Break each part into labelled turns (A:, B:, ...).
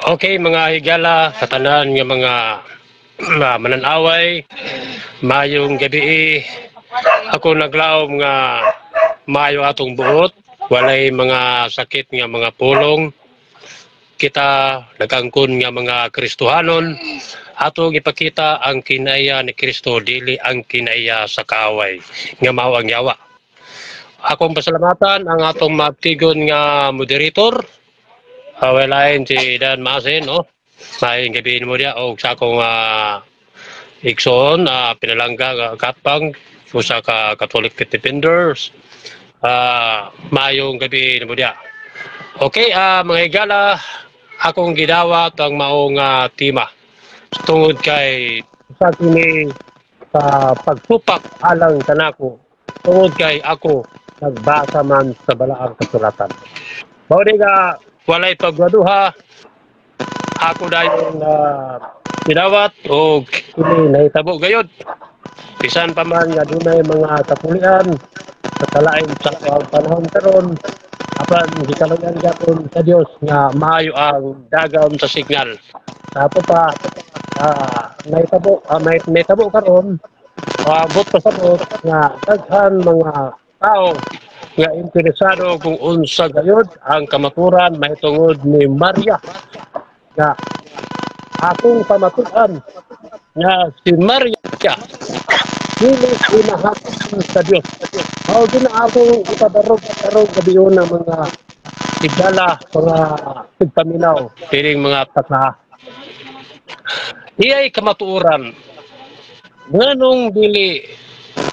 A: Okay, mga higala, sa tanan nga mga mananaway, mayong gabi. Ako naglaom nga maayo atong buot, walay mga sakit nga mga pulong. Kita nagangkon nga mga Kristohanon, atong ipakita ang kinaiya ni Kristo, dili ang kinaiya sa kaaway nga mao ang yawa. Akong pasalamatan ang atong mabtigon nga moderator, walain si Dan Masin, no? Maayong gabi mo diya og sa akong igsoon, pinalangga katpang usa ka Catholic Faith Defenders. Maayong gabi nimo diya. Okay, mga higala, akong gidawat ang maong tema tungod kay sa kini sa pagsupak alang kanako, tungod kay ako nagbasa man sa balaang kasulatan. Mao ni nga walay pagwaduha, ako dayon gidawat og kini nahitabo gayod. Bisan pa man nga dunay mga kapulian sa kalain sa panahon karon, apan gikaluyan gapon sa Dios nga maayo ang dagam sa signal. Ato pa nahitabo, may nahitabo karon, but pasabot nga daghan mga tao nga interesado kung unsa gayud ang kamaturan mahitungod ni Maria, nga akong pamatuan nga si Maria dili inahan sa Dios. Mao gyud na akong ipabarog karong gabion ng mga higala, mga tigpaminaw, piling mga takna. Iyay kamatuoran nganong dili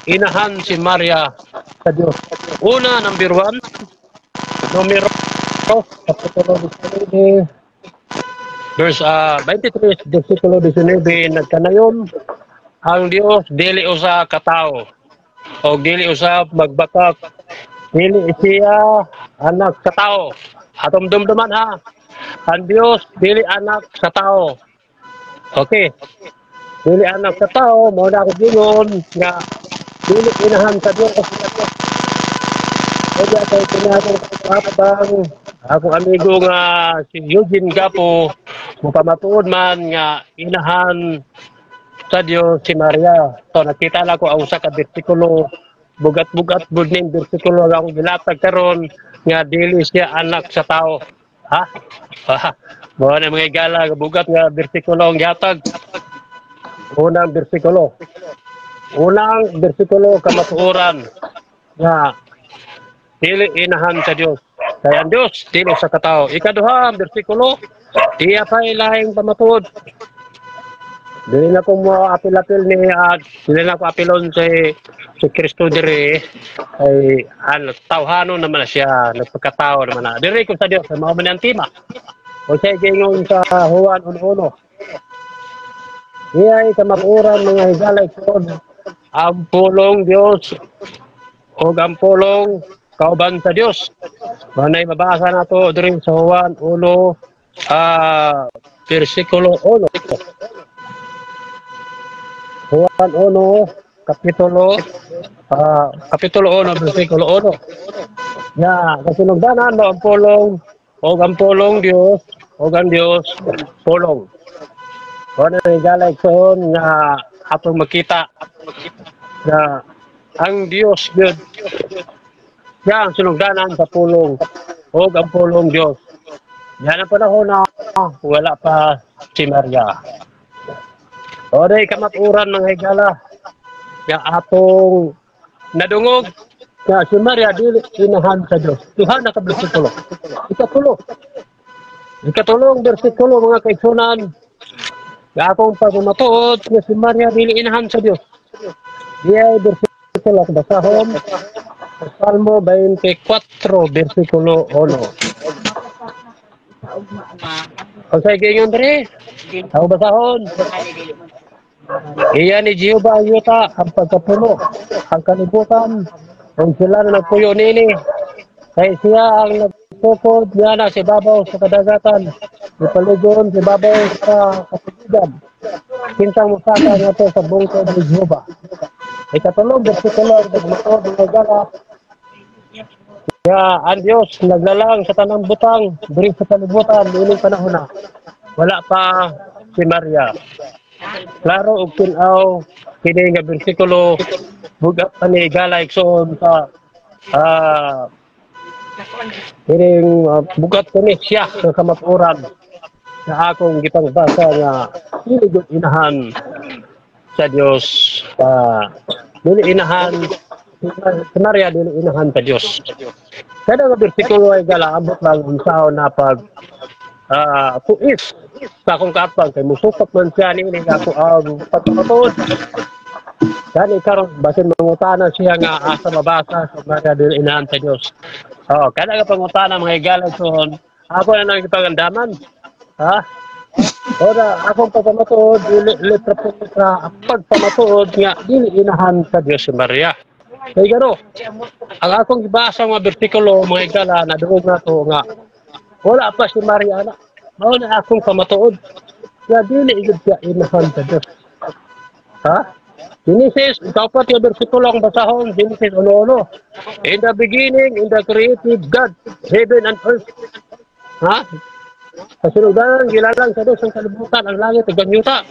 A: inahan si Maria sa Dios. Una, number 1, numero kapitulo 19, verse 23, versikulo 19, nagkanayon, ang Dios dili usa ka tawo o dili usa magbakak, dili siya anak sa tao. Atong dumduman ha, ang Dios dili anak sa tao. Okay, dili anak sa tao, mao na ako gingon nga dili inahan sa Dios. Kaya kay kinatong kapatang akong amigo nga si Eugene Gapo, mupamatuod man nga inahan sa Dios si Maria. So nakita lang ko ang usa ka bersikulo, bugat-bugat bud ning bersikulo nga akong gilatag karon nga dili siya anak sa tao. Ha? Ha? Mao na mga higala, bugat nga bersikulo ang gihatag. Unang bersikulo. Unang bersikulo kamatuoran nga dili inahan sa Dios. Kaya ang Dios dili sa katao. Ikaduha bersikulo, diya pa'y lahing pamatuod. Dili na ko mo apil-apil ni dili na ko apilon si Kristo diri ay ano, tawhanon naman na siya, nagpagkatao naman na. Diri ko sa Dios, mao man ang tema. O siya gingon sa Juan 1:1. Iyay kamatuoran mga higala igsoon, ang pulong Dios o ang pulong kauban sa Dios. Manay mabasa nato diri sa Juan 1, versikulo 1. Juan 1, kapitulo 1, versikulo 1. Ya, kasinugdanan mo ang pulong o ang pulong Dios o ang Dios pulong. Wala na higala igsoon nga atong makita nga ang Dios gyud siya ang sinugdanan sa pulong o ang pulong Dios. Yan ang panahon na wala pa si Maria. Oray kamatuoran mga higala nga atong nadungog nga si Maria dili inahan sa Dios. Duha na ka bersikulo. Ikatulo. Ikatulong bersikulo mga kaigsunan nga akong pagmatuod nga si Maria dili inahan sa Dios. Diay bersikulo akong basahon. Salmo 24 versikulo 1. Unsay giingon diri? Ako basahon. Iya ni Jehova ang yuta, ang pagkapuno, ang kalibutan, kung sila na nagpuyo nini. Kay siya ang nagtukod niya na si babaw sa kadagatan, ipaligon si babaw sa katubigan. Kinsang musaka nga to sa bungkod ni Jehova. Ikatulong bersikulo ang pagmatuod ng gala. Ya, ang Dios naglalang sa tanang butang diri sa kalibutan niining panahon na. Wala pa si Maria. Klaro og tin-aw kini nga bersikulo, bugat pa ni, higala igsoon, sa kining bugat kini siya sa kamatuoran sa akong gipangbasa nga dili gyud inahan sa Dios, dili inahan si Maria, dili inahan sa Dios. Kada nga bersikulo ay gala, ambot lang unsaon na pag tuis sa akong kaatbang kay musukat man siya niini ako ang pagpapatuod. Gani karon basin mangutana siya nga asa mabasa sa Maria dili inahan sa Dios. Oh, kada nga pangutana, mga higala igsoon, ako na lang ipagandaman. Ha? Ora akong pagpamatuod, dili letra po letra pagpamatuod nga dili inahan sa Dios si Maria. Kay gano, ang akong gibasa mga bersikulo, mga higala, na duog na to nga wala pa si Maria na. Mao na akong pamatuod nga dili gyud siya inahan sa Dios. Ha? Genesis, ikaapat nga bersikulo ang basahon, Genesis 1:1. "In the beginning, in the created God, heaven and earth." Ha? Sa sinugdanan, gilalang sa Diyos ang kalibutan, ang langit, ug ang yuta.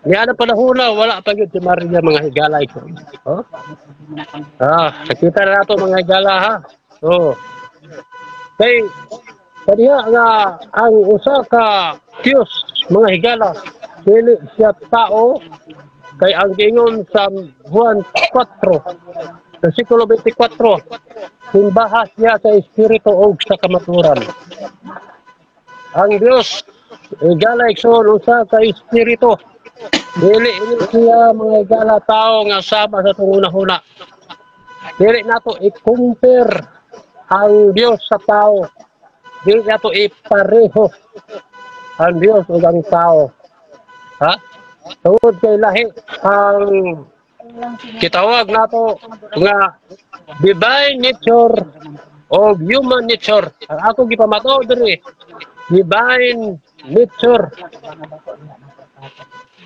A: Niya na panahon na, wala pa gyud si Maria, mga higala ito. Oh? Ah, nakita na nato, mga higala, ha. Oh. Kay kaniya nga ang usa ka Diyos, mga higala, dili siya tao kay ang giingon sa Juan 4 versikulo 24, simbaha siya sa espiritu ug sa kamatuoran. Ang Dios, higala igsoon, usa ka espiritu. Dili ini siya, mga higala, tao nga sama sa atong hunahuna. Dili nato i-compare ang Dios sa tao. Dili nato ipareho ang Dios ug ang tao. Ha? Tungod kay lahi ang kitawag nato nga divine nature o human nature. Ang ako gipamatuod diri, divine nature.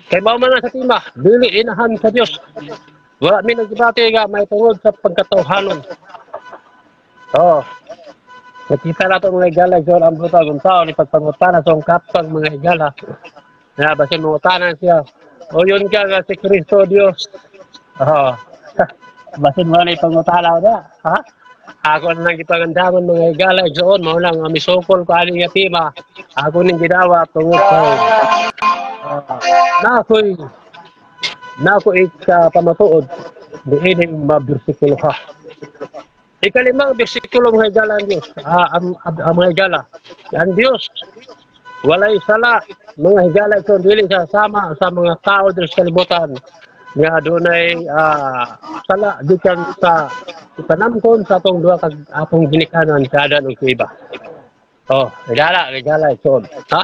A: Kay mao man na sa tema, dili inahan sa Dios. Wala mi nagdebate nga may tungod sa pagkatawhanon. Oh. Nakita na ito, mga higala, igsoon, ang butag unsaon ni pagpangutana sa kapag, mga higala. Na basin mangutana siya. O yun ka nga si Kristo Dios. Oh. Basin mo na ipangutana na. Ha? Ako na lang ipagandaman, mga higala, igsoon, mao lang nga misukol ko ani nga tema. Ako ning gidawa tungod kay na ako'y pamatuod diining mabersikulo ha. Ikalimang bersikulo, mga higala, ang Diyos. Ang mga higala. Ang Diyos, walay sala. Mga higala, ito, dili sa sama sa mga tao diri sa kalibutan nga dunay sala gikan sa ipanamkon sa atong duha kag atong ginikanan, si Adan ug si Eva. Oh, higala, higala igsoon. Ha?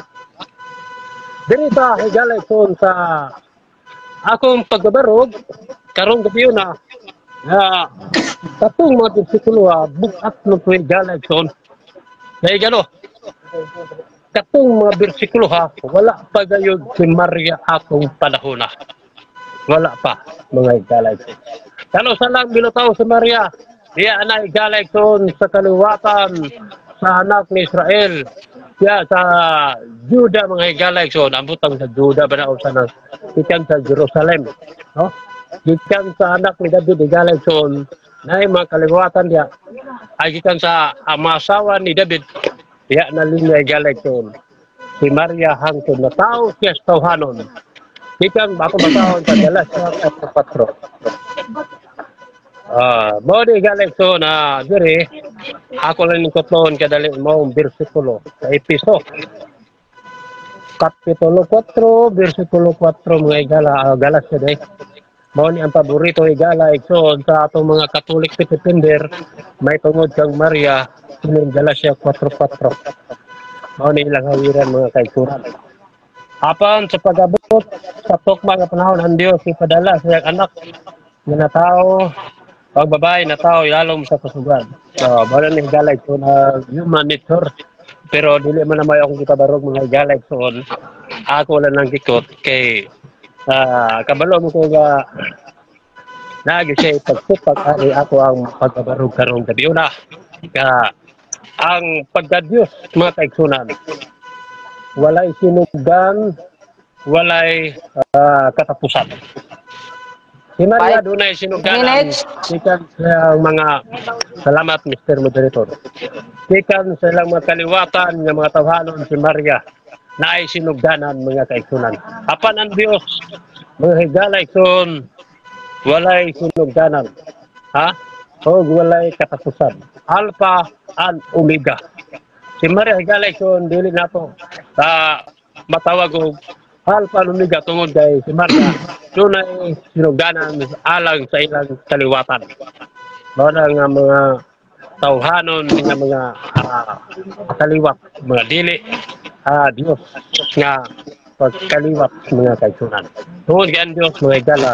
A: Diri ta, higala igsoon, sa akong pagkabarog karong gabi na nga katong mga bersikulo ha, bukat no ko, higala igsoon. Kay gano, katong mga bersikulo ha, wala pa gayud si Maria atong panahon na. Wala pa, mga higala igsoon. Kano sa lang binutaw si Maria? Diya na, higala igsoon, sa kaliwatan sa anak ni Israel. Siya sa Juda, mga higala igsoon. Ang butang sa Juda ba na o sa gikan sa Jerusalem. No? Gikan sa anak ni David, higala igsoon, na mga kaliwatan diya ay gikan sa mga asawa ni David. Diya na linya, higala igsoon, si Maria hangtod na tao siya sa tawhanon. Gikan ako basahon sa Galatia 4:4. Ah, mao di, higala igsoon, na diri ako lang ning kutlon kadali mo bersikulo sa Episo. Kapitulo 4, bersikulo 4, mga higala, Galatia day. Mao ni ang paborito, higala igsoon, sa atong mga Catholic defender may tungod kang Maria, kining Galatia 4:4. Mao ni ilang hawiran, mga kaigsuonan. Apan sa pag-abot sa tukma nga panahon, ang Dios ipadala sa iyang anak nga natao pag babae, natao ilalom sa kasugan. So, mao na ni, higala igsoon, na human nature. Pero dili man na may akong gipabarog, mga higala igsoon. Ako lang nang gikot kay kabalo mo ko nga naagi siya pagsupak ani ako ang pagkabarog karong gabi una. Ka ang pagka-Diyos, mga kaigsunan. Walay sinugdan, walay katapusan. Si Maria
B: 5
A: dunay sinugdanan
B: minutes.
A: Gikan sa mga, salamat, Mr. Moderator. Gikan sa ilang mga kaliwatan nga mga tawhanon, si Maria naay sinugdanan, mga kaigsunan. Apan ang Dios, mga higala igsoon, walay sinugdanan. Ha? O walay katapusan. Alpha and Omega. Si Maria, higala igsoon, dili nato matawag og Alpha and Omega tungod kay si Maria dunay sinugdanan alang sa ilang kaliwatan. Mao na nga mga tawhanon nga mga kaliwat, mga dili Dios nga pagkaliwat, mga kaigsunan. Tungod kay ang Dios, mga higala,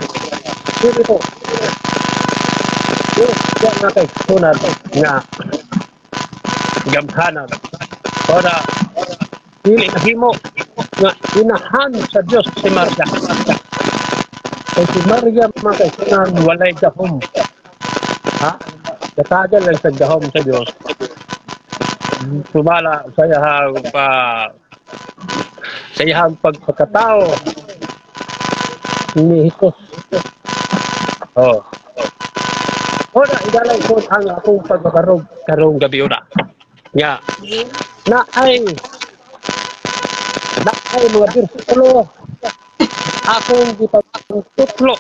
A: dili po Dios siya, mga kaigsunan, nga gamhanan. Ora dili mahimo nga inahan sa Dios si Maria. Kay si Maria, mga kaigsunan, walay gahom. Ha? Gatagan lang sa gahom sa Dios. Sumala sa iyahang pa sa iyahang pagpagkatao ni Jesus. Oh. Ora igalay ko ang akong pagbabarog karong gabi una. Nga na ay mga bersikulo akong gipagtutlo.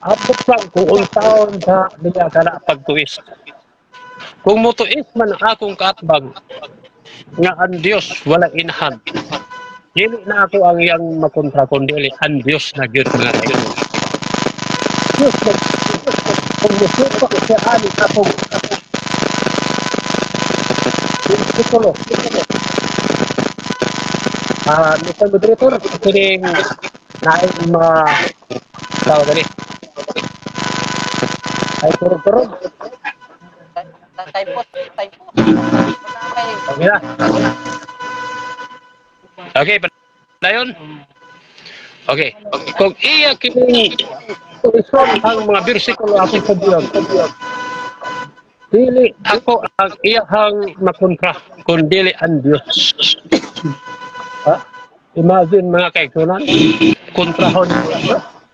A: Abot lang kung unsaon sa niya kana pagtuis. Kung mutuis man ang akong kaatbang nga ang Dios wala inahan, dili na ako ang iyang makontra kundi ang Dios na gyud, mga kaibigan. Dios na kung musupak siya ani akong bersikulo. Mr. Moderator, kining naay mga tawag gani. Ay, turog-turog.
B: Typo, typo.
A: Okay na. Okay, padayon. Okay. Kung iya kining tuison ang mga bersikulo akong sabihan, dili ako ang iyahang makontra, kun dili ang Diyos. Ha? Imagine, mga kaigsunan, kontrahon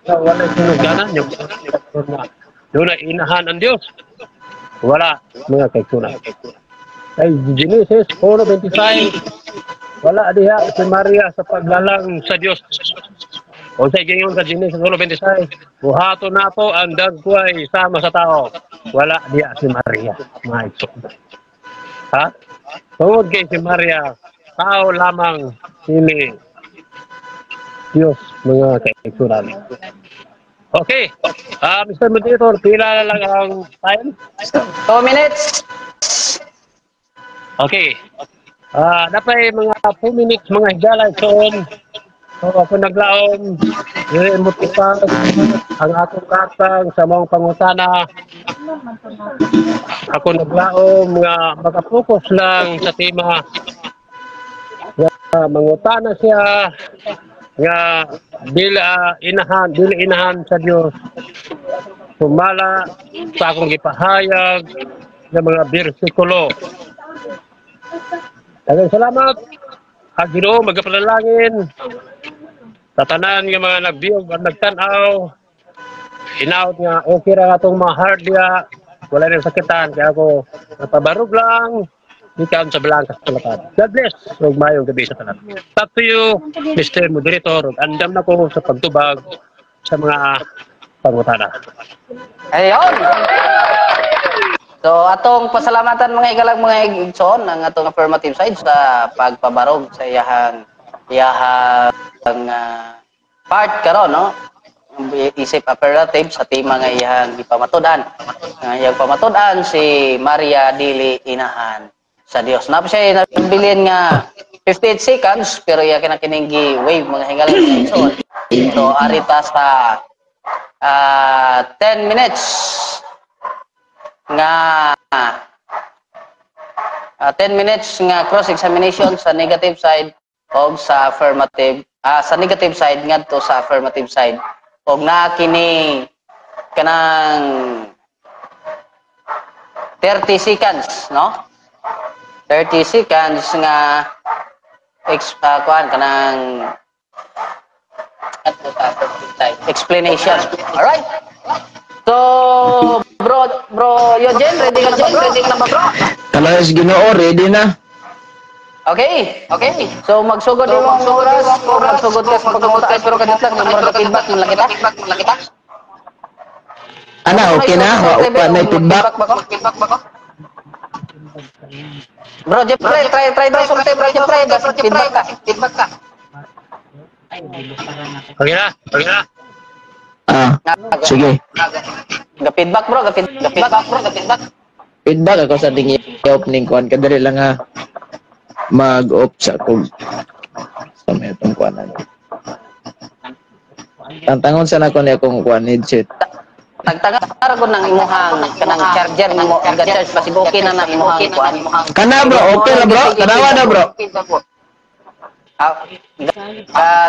A: na wala sinugdanan, yung na doon na inahan ang Diyos. Wala, mga kaigsunan. Ay, Genesis 4:25, wala diha si Maria sa paglalang sa Diyos. O sa gayon sa Genesis 1:26, buhaton nato ang dagway sama sa tao. Wala diha si Maria, mga igsoon. Ha? Tungod kay si Maria, tao lamang, dili Diyos, mga kaigsunan. Okay. Mr. Moderator, pila na lang ang time?
B: 2 minutes.
A: Okay. Napay mga 2 minutes, mga higala igsoon. So ako naglaom, dili mo ang akong katang sa maong pangutana. Ako naglaom nga makapokus lang sa tema nga mangutana siya nga dili inahan sa Dios sumala sa akong gipahayag ng mga bersikulo. Daghang salamat. Ang Ginoo magapanalangin sa tanan nga mga nagbiyog at nagtan-aw. Hinaot nga okay ra atong mga heart diya. Wala nang sakitan. Kaya ako napabarog lang gikan sa Balaang Kasulatan. God bless ug maayong gabi sa tanan. Back to you, Mr. Moderator. Ug andam na ko sa pagtubag sa mga pangutana.
B: Ayun. So atong pasalamatan, mga igalang mga igsoon, ang atong affirmative side sa pagpabarog sa iyahang iyahang part karon, no, isip affirmative sa tema nga iyahang gipamatud-an. Nga iyang pamatud-an, si Maria dili inahan sa Dios. Naa pa siya nabilin nga 58 seconds, pero iya kina kining gi-wave, mga higalang mga igsoon. So ari ta sa 10 minutes nga 10 minutes nga cross examination sa negative side og sa affirmative, sa negative side ngadto sa affirmative side, og naa kini kanang 30 seconds, no, 30 seconds nga ex kuan kanang explanation. Alright? So, bro, Eugene, ready ka na ba, bro? Ready ka na ba, bro?
C: Kalayas Ginoo, ready na.
B: Okay. So magsugod so, imong oras, magsugod ka sa pagpangutan, pero kadiyot lang murag feedback man lang kita.
C: Ana, okay na. Wa pa na feedback.
B: Bro, Jeffrey, try daw sulti, bro, Jeffrey, basta feedback ka. Feedback ka.
A: Okay na, okay na.
C: Ah, sige.
B: Ga-feedback, bro, ga-feedback, bro, ga-feedback.
C: Feedback ako sa dingi opening kuan, kadali lang ha. Mag-off sa kog sa may itong kuan ano. Tantangon sa nako niya akong kuan headset.
B: Tagtaga ra gud nang imuhang kanang charger nimo, ga-charge basig okay na nang imuhang kuan.
C: Kana bro, okay ra bro. Tanawa na bro.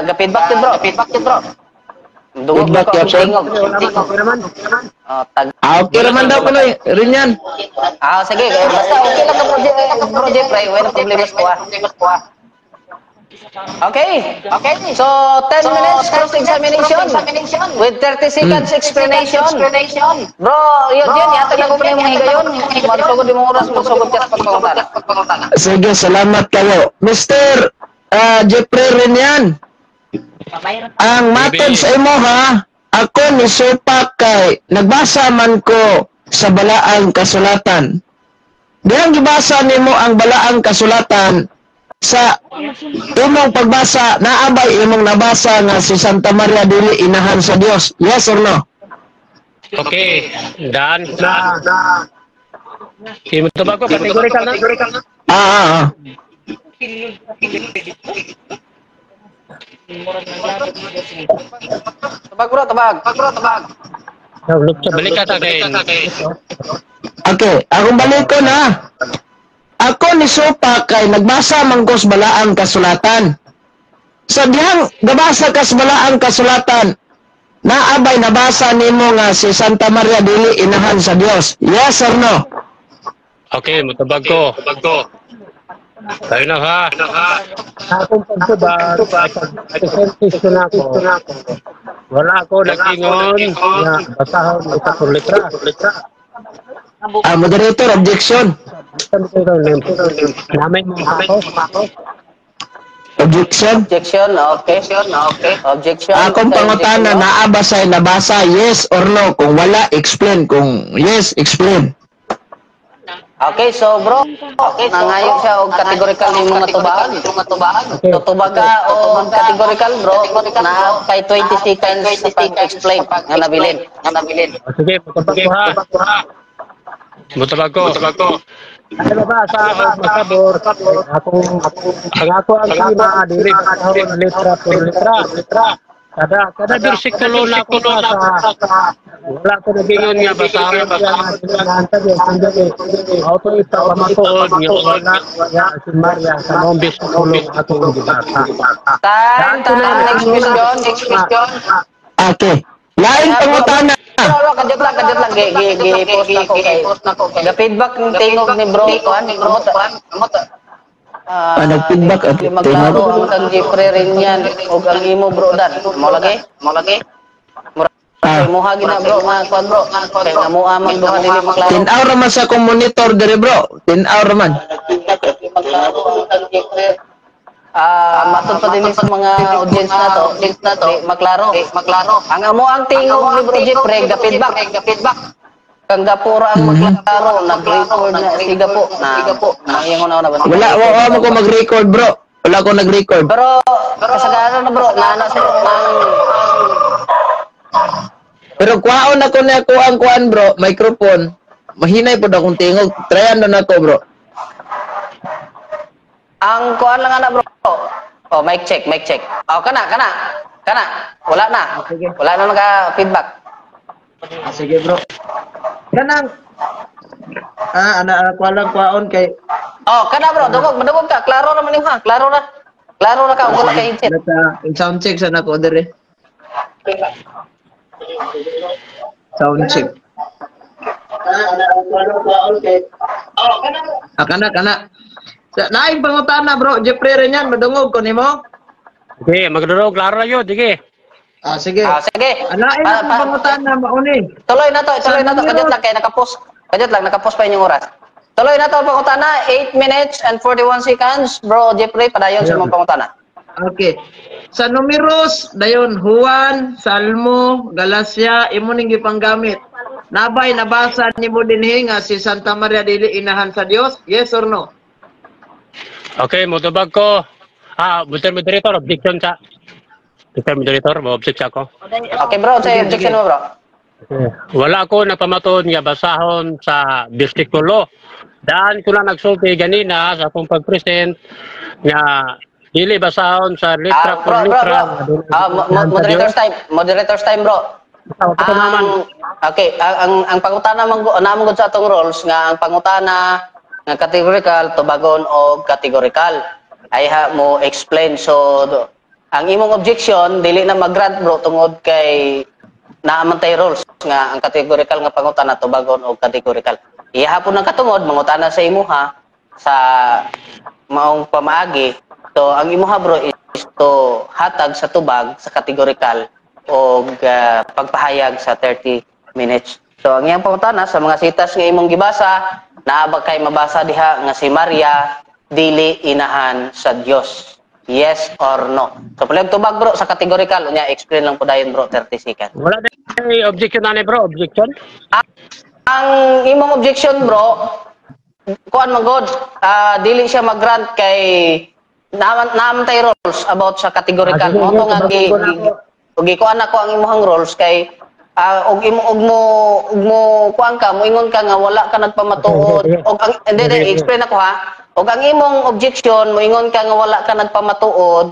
B: Ga-feedback to bro, feedback to bro. Dungog
C: Feedback
B: ko ang
C: yapon.
B: tingog. Oh,
C: Okay raman daw kunoy, rin yan.
B: Sige, basta okay lang ka bro, bro Jeffrey, wala problema sa kuha. Okay. So 10 minutes cross-examination with 30 seconds explanation. Bro, yun, yatag na ko pa yung higayon. Magsugod yung oras, magsugod ka sa pagpangutana.
C: Sige, salamat kayo. Mr. Jeffrey Renian. Ang matod sa imo ha, ako ni supak kay nagbasa man ko sa balaang kasulatan. Dihang gibasa nimo ang balaang kasulatan sa imong pagbasa, naabay imong nabasa nga si Santa Maria dili inahan sa Dios. Yes or no?
A: Okay, daan na. Kimo tubag ko, categorical na.
C: Ah.
B: Tubag bro, tubag.
A: Balik ka ta kay.
C: Okay, akong balik ko na. Ako ni Sopa kay nagbasa man ko sa balaang kasulatan. Sa dihang nabasa ka sa balaang kasulatan, naabay nabasa nimo nga si Santa Maria dili inahan sa Dios. Yes or no?
A: Okay, mutubag ko. Tayo na ha. Akong pagtubag, pag-percentage ko na ako, wala ako nag-ingon nga basahon ita por letra.
C: Moderator, objection.
A: Namay mo ako.
C: Objection.
B: Objection, okay. Objection.
C: Akong pangutana, naabasay nabasa, yes or no? Kung wala, explain. Kung yes, explain.
B: Okay, so bro, nangayo siya og categorical ni mga tubag. Tutubag ka og categorical bro, na kay 20 seconds sa pag-explain nga nabilin.
A: Sige, mutubag ko ha. Mutubag ko. Ano ba sa masabor? Akong ang ako ang tema dili basahon letra por letra. Kada bersikulo na ako sa wala ko nagingon nga basahon nga sa Dios kundi auto ita pamatuod nga wala nga si Maria sa maong bersikulo atong gibasa.
B: Time, next question.
C: Okay. Lain pangutana.
B: Bro, kadiyot lang gi post na ko kay. Ga feedback ng tingog ni bro kuan.
C: Nag-feedback at
B: maglaro ang kang Jeffrey rin yan og ang imo bro Dan. Mo lagi? Muha gina bro nga kuan bro. Kay nga mua man duha dili maklaro.
C: 10 hour man sa akong monitor diri bro. 10 hour man.
B: Matod pa din sa mga audience na to, di maklaro. Ang amo ang tingog ni bro Jeffrey ga feedback. Kang gapura ang maklaro, nag-record na siga po. Na na ba?
C: Wala wa mo ko mag-record bro. Wala ko nag-record.
B: Pero kasagaran na bro, naana sa nang
C: Pero kuhaon ako na ako ang kuan bro, microphone. Mahinay pod akong tingog. Tryan na nako bro.
B: Ang kuan lang ana bro. Oh, mic check. Oh, kana. Wala na. Wala na naka feedback.
C: Sige bro. Kanang ana ako lang kuhaon kay
B: Oh, kana bro, dungog ka. Klaro naman nimo ha. Klaro na. Klaro na ka ug wala kay headset.
C: Sound check sa nako dire. Sound check. Ana ako lang kuhaon kay. Oh, kana. Kana. Sa laing pangutana, Bro Jeffrey Renyan, madungog ko nimo?
A: Okay, magdurog klaro na yun, sige.
C: Ah, sige.
B: Ah, sige.
C: Ang laing
B: Ah,
C: akong pangutana mauni.
B: Tuloy na to, tuloy na to.
C: Sa
B: Kadyot lang kay naka-pause. Kadyot lang, naka-pause pa inyong oras. Tuloy na to ang pangutana, 8 minutes and 41 seconds. Bro Jeffrey, padayon sa imong pangutana.
C: Okay. Sa Numeros, dayon Juan, Salmo, Galacia, imo ning gipanggamit. Nabay nabasa nimo dinhi nga si Santa Maria dili inahan sa Dios? Yes or no?
A: Okay, motubag ko. Ah, Mr. Moderator, objection sa. Mr. Moderator, mo object ako.
B: Okay, bro, sa objection mo, bro.
A: Okay. Wala ko napamatuod nga basahon sa bersikulo. Daan ko na nagsulti ganina sa akong pag-present nga dili basahon sa litra
B: Ah,
A: por
B: bro, bro,
A: litra.
B: Bro. Ah, moderator's time, moderator's time, bro.
A: Naman.
B: Ang okay, ang pangutana man namo gud sa atong rules nga ang pangutana nga categorical tubagon og categorical. Ay ha mo explain, so ang imong objection dili na mag-grant, bro, tungod kay naa man tay rules nga ang categorical nga pangutana tubagon og categorical. Iha po ng katungod mangutana sa imuha sa maong pamaagi. So ang imuha, bro, is to hatag sa tubag sa categorical og pagpahayag sa 30 minutes. So ang iyang pangutana, sa mga sitas nga imong gibasa, naa ba kay mabasa diha nga si Maria dili inahan sa Dios? Yes or no? So palihog tubag, bro, sa categorical, unya explain lang po dayon, bro, 30 seconds.
A: Wala na objection na ni, bro, objection.
B: Ang imong objection, bro, kuan man god, dili siya mag-grant kay naman tay rules about sa categorical.
A: Ah, sige,
B: Mo to nga gi,
A: tubag ko na
B: gi,
A: ako.
B: Ug gikuan nako ang imong rules kay og imo og mo kuan ka, moingon ka nga wala ka nagpamatuod
A: Okay, okay.
B: og ang hindi,
A: Okay, okay.
B: explain ako ha. Og ang imong objection, moingon ka nga wala ka nagpamatuod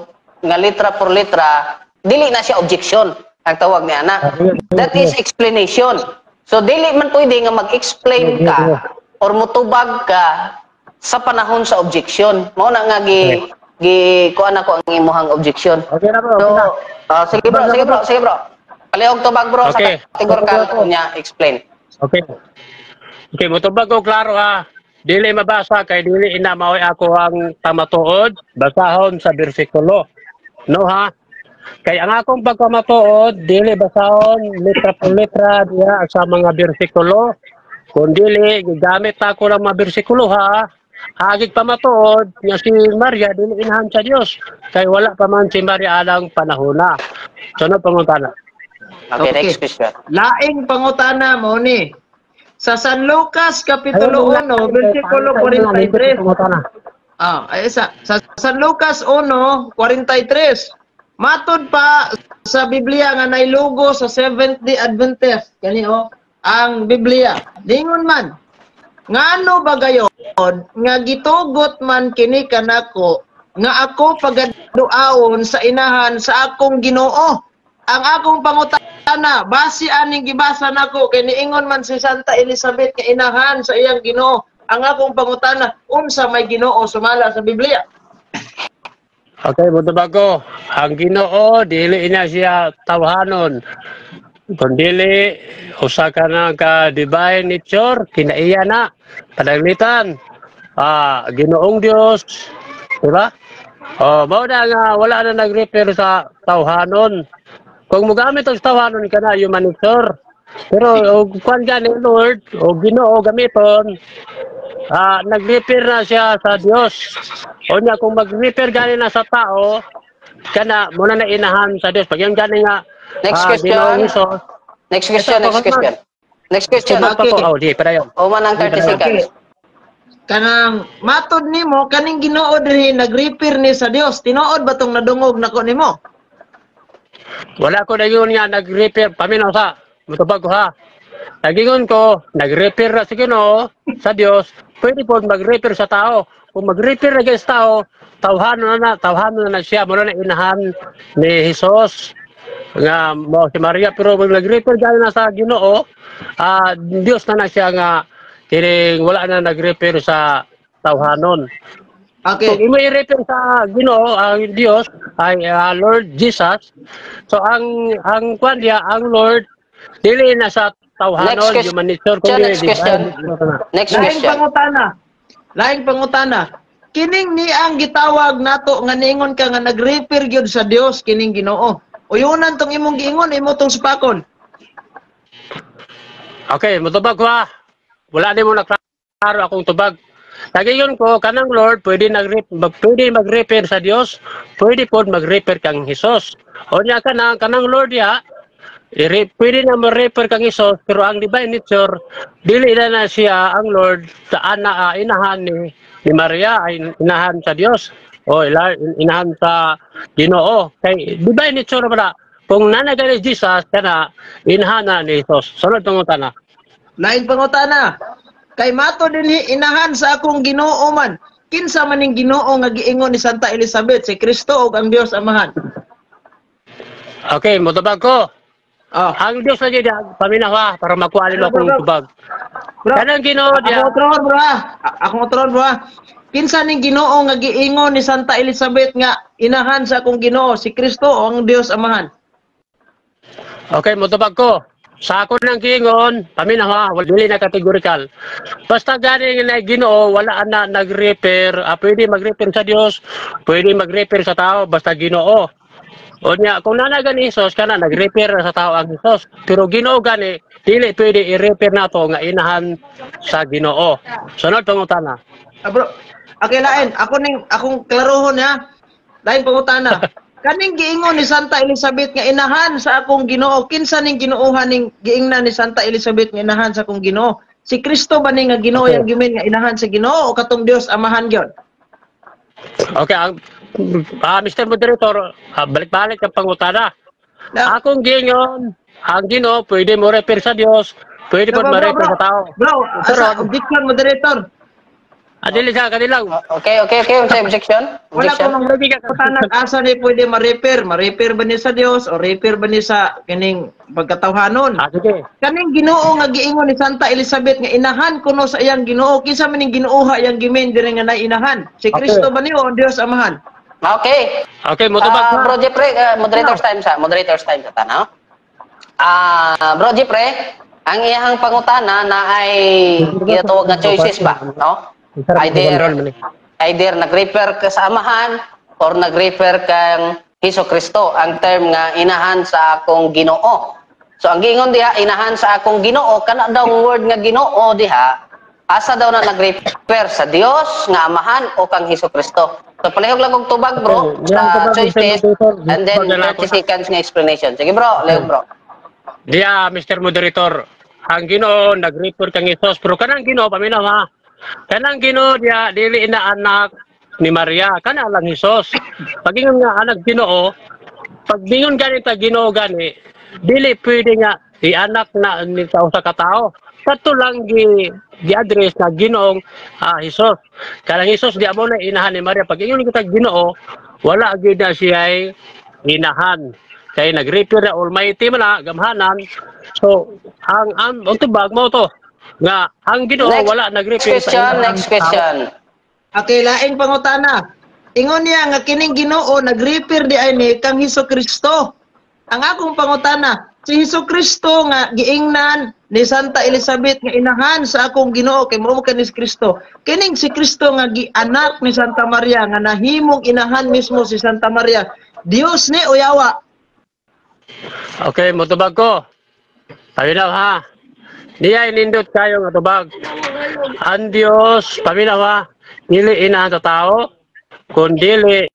B: nga litra por litra, dili na siya objection ang tawag niya na. That is explanation. So dili man pwede nga mag-explain ka or mutubag ka sa panahon sa objection. Mao na nga gi gi kuan ako ang imuhang objection.
A: Okay na, bro,
B: So,
A: okay na.
B: Sige, bro, sige, bro, sige, bro. Palihog tubag, bro,
A: Okay.
B: sa categorical niya explain.
A: Okay. Okay, motubag ko klaro ha. Dili mabasa kay dili ina mao'y ako ang pamatuod, basahon sa bersikulo. No ha? Kay ang akong pagpamatuod, dili basahon litra por litra diha sa mga bersikulo. Kung dili, gigamit ako ng mga bersikulo ha. Hagig pamatuod nga si Maria dili inahan sa Dios kay wala pa man si Maria alang panahona. Sunod pangutana.
B: Okay,
C: Okay.
B: next question.
C: Laing pangutana mo ni. Sa San Lucas kapitulo 1 bersikulo 43. Ah, ay sa San Lucas 1:43. Matod pa sa Biblia nga nailugo sa Seventh Day Adventist kani oh ang Biblia. Dingon man, ngano ba gayon nga gitugot man kini kanako nga ako pagaduaon sa inahan sa akong Ginoo? Ang akong pangutana, base aning gibasa nako kay niingon man si Santa Elizabeth nga inahan sa iyang Ginoo. Ang akong pangutana, unsa may Ginoo sumala sa Biblia?
A: Okay, motubag ko. Ang Ginoo dili na siya tawhanon. Kung dili usa ka na ka divine nature, kinaiya na padaglitan. Ah, Ginoong Dios, di ba? Oh, mao na nga wala na nag-refer sa tawhanon. Kung mogamit og tawhanon ka na human nature. Pero og kwan gani Lord o Ginoo gamiton, nag-refer na siya sa Dios. O niya kung mag-refer gani na sa tao, kana muna na inahan sa Dios. Pag yung gani nga
B: Next question.
A: Ginoong Hesus.
B: Next question,
A: Ito,
B: next question. Next question.
A: Tubag pa ko. Oh, di padayon.
B: Human ang 30 seconds.
C: Kanang matod nimo kaning Ginoo dinhi nag-refer ni sa Dios. Tinuod ba tong nadungog nako nimo?
A: Wala ko na yun nga nag-refer. Paminaw sa. Mutubag ko ha. Nagingon ko, nag-refer na si Ginoo sa Dios. Pwede po mag-refer sa tao. Kung mag-refer na sa tao, tawhanon na na siya. Muna na inahan ni Jesus nga mo si Maria, pero pag nag-refer gani na sa Ginoo, Dios na na siya nga kining wala na nag-refer sa tawhanon. Kung imo i-refer sa Ginoo ang Dios ay Lord Jesus. So ang kwan diya, ang Lord dili na sa tawhanon,
B: Next question.
A: human nature, kundi
B: Next question.
A: divine.
B: Next
C: Laing
B: question.
C: pangutana. Laing pangutana. Kining ni ang gitawag nato nga niingon ka nga nag-refer gyud sa Dios kining Ginoo. Uyunan tong imong giingon, imo tong supakon.
A: Okay, mutubag ko ha. Wala ni mo naklaro akong tubag. Nagiyon ko kanang Lord pwede nag pwede mag-refer sa Dios, pwede pod mag-refer kang Hesus. O nya kanang kanang Lord ya, pwede na mo-refer kang Hesus, pero ang divine nature dili na na siya ang Lord sa ana, inahan ni ni Maria ay inahan sa Dios o inahan sa Ginoo kay divine nature ba. Kung nana gani Jesus kana inahan na ni Jesus. Sunod pangutana.
C: Lain pangutana. Kay mato dinhi inahan sa akong Ginoo man. Kinsa man ning Ginoo nga giingon ni Santa Elizabeth, si Kristo o ang Dios Amahan?
A: Okay, motubag ko.
C: Oh.
A: Ang Dios lagi diya, paminaw ha, para makuha nimo akong tubag.
C: Bro,
A: Kanang Ginoo diya.
C: Ako otron, bro, ha. Ako otron, bro, ha. Kinsa ning Ginoo nga giingon ni Santa Elizabeth nga inahan sa akong Ginoo, si Kristo o ang Dios Amahan?
A: Okay, motubag ko. Sa ako nang giingon, paminaw ha, wala dili na categorical. Basta gani nga na Ginoo, wala na nag-refer, pwede mag-refer sa Dios, pwede mag-refer sa tao, basta Ginoo. O niya, kung nana gani Jesus, kana nag-refer sa tao ang Jesus. Pero Ginoo gani, dili pwede i-refer nato nga inahan sa Ginoo. Sunod pangutana.
C: Ah, bro. Okay, lain. Ako ning akong klarohon ha. Lain pangutana. Kaning giingon ni Santa Elizabeth nga inahan sa akong Ginoo, kinsa ning Ginoohan ning giingnan ni Santa Elizabeth nga inahan sa akong Ginoo? Si Kristo ba ni nga Ginoo yang gimin nga inahan sa Ginoo o katong Dios Amahan gyud?
A: Okay, ang Mr. Moderator, balik-balik ang pangutana.
C: Na,
A: Akong giingon, ang Ginoo pwede mo refer sa Dios, pwede po
C: Bro, bro,
A: ma-refer
C: bro.
A: sa tao.
C: Bro, asa objection, moderator?
A: Adili sa kanilang.
B: Okay. Unsa objection?
C: Wala ko
B: Objection?
C: mang pangutana asa ni pwede ma-refer? Ma-refer ba ni sa Dios o refer ba ni sa kining pagkatawhanon?
A: Ah, sige.
C: Kaning Ginoo nga giingon ni Santa Elizabeth nga inahan kuno sa iyang Ginoo, kinsa man ning Ginooha iyang gimin diri nga nay inahan? Si Kristo ba ni o ang Dios Amahan?
B: Okay.
A: Okay, motubag
B: Ah,
A: ka.
B: Bro Jeffrey, moderators time sa tanaw. Ah, Bro Jeffrey, ang iyang pangutana na ay ginatawag nga choices ba, no? Either either nag-refer ka sa Amahan or nag-refer kang Hesus Kristo, ang term nga inahan sa akong Ginoo. So ang giingon diha inahan sa akong Ginoo, kana daw ang word nga Ginoo diha, asa daw na nag-refer, sa Dios nga Amahan o kang Hesus Kristo? So palihog lang og tubag, bro,
A: Okay, yan,
B: sa
A: tubag,
B: choices
A: Mr. Moderator.
B: and then
A: Tubag na lang ako.
B: 30 seconds nga explanation. Sige, bro, lihog, bro.
A: Diya, Mr. Moderator, ang Ginoo nag-refer kang Jesus, pero kanang Ginoo, paminaw ha. Kanang Ginoo diya dili na anak ni Maria, kana lang Jesus. Pag-ingon nga anak Ginoo, pag dingon gani ta Ginoo gani, dili pwede nga i-anak na ni sa usa ka tao. Kato lang gi gi-address na Ginoong Jesus. Kanang Jesus di amo na inahan ni Maria. Pag ingon kita Ginoo, wala gyud na siya ay inahan. Kay nag-refer na Almighty man na gamhanan. So ang tubag mo to nga ang Ginoo
B: Next
A: wala nag-refer sa
B: question,
A: inahan
B: next question.
C: Okay, laing pangutana. Ingon niya nga kining Ginoo nag-refer di ay ni kang Hesus Kristo. Ang akong pangutana, si Hesus Kristo nga giingnan ni Santa Elizabeth nga inahan sa akong Ginoo kay mao man ni Kristo. Kining si Kristo nga gianak ni Santa Maria nga nahimong inahan mismo si Santa Maria. Dios ni o yawa?
A: Okay, motubag ko. Paminaw ha. Niya inindot kayo nga tubag. Ang Dios, paminaw ha, dili inahan sa tao, kun dili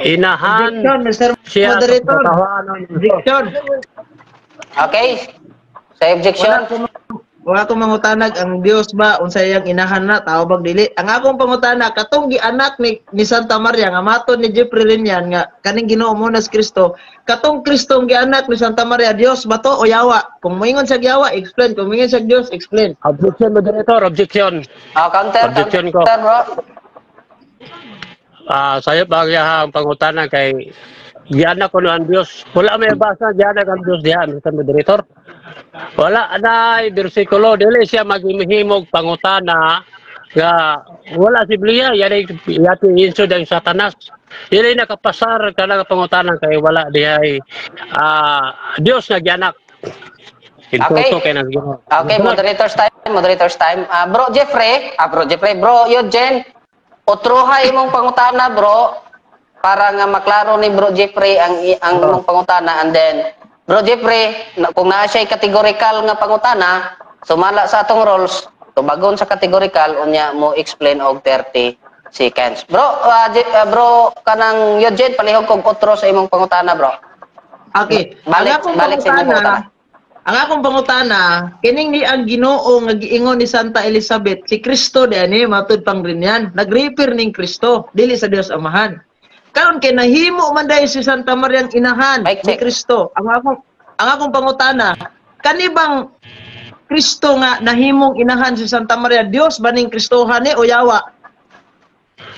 A: inahan
C: Objection, Mr.
A: siya sa
C: Moderator.
A: katawanan ng Diyos.
C: Objection.
B: Okay. Sa objection.
C: Wala ko mangutanag ang Dios ba unsa iyang inahan na tao bag dili. Ang akong pangutana, katong gianak ni Santa Maria nga matod ni Jeffrey Linian nga kaning Ginoo mo na si Kristo, katong Kristong gianak ni Santa Maria, Dios ba to o yawa? Kung moingon sa yawa, explain. Kung moingon sa Dios, explain.
A: Objection, moderator, objection.
B: Oh, counter,
A: Objection ko.
B: counter, bro.
A: Ah, sayo ba ang pangutana kay gianak ko ang Dios. Wala may basa gianak ang Dios diha, Mr. Moderator. Wala na bersikulo, dili siya maghimog pangutana nga wala si Biblia, yani yati insod ang Satanas. Dili nakapasar kana nga pangutana kay wala dihay Dios nga gianak.
B: Okay.
A: Insulto kay nang Ginoo.
B: Okay, moderator's time, moderator's time. Ah, bro Jeffrey, bro Jeffrey, bro Eugene, Otroha imong pangutana, bro, para nga maklaro ni Bro Jeffrey ang imong pangutana, and then Bro Jeffrey, kung naa siya categorical nga pangutana, sumala sa atong rules, tubagon sa categorical, unya mo explain og 30 seconds. Bro, bro kanang Eugene, palihog kog otro sa imong pangutana, bro.
D: Okay.
B: Balik,
D: Ang akong
B: balik sa imong
D: pangutana, ang akong pangutana, kining ni ang Ginoo nga giingon ni Santa Elizabeth, si Kristo di ani matud pang rinyan. Nag-refer ning Kristo, dili sa Dios Amahan. Karon kay nahimo man dahil si Santa Maria ang inahan
B: Mic
D: ni
B: check.
D: Kristo. Ang akong pangutana, kani bang Kristo nga nahimong inahan si Santa Maria, Dios ba ning Kristohan ni o yawa?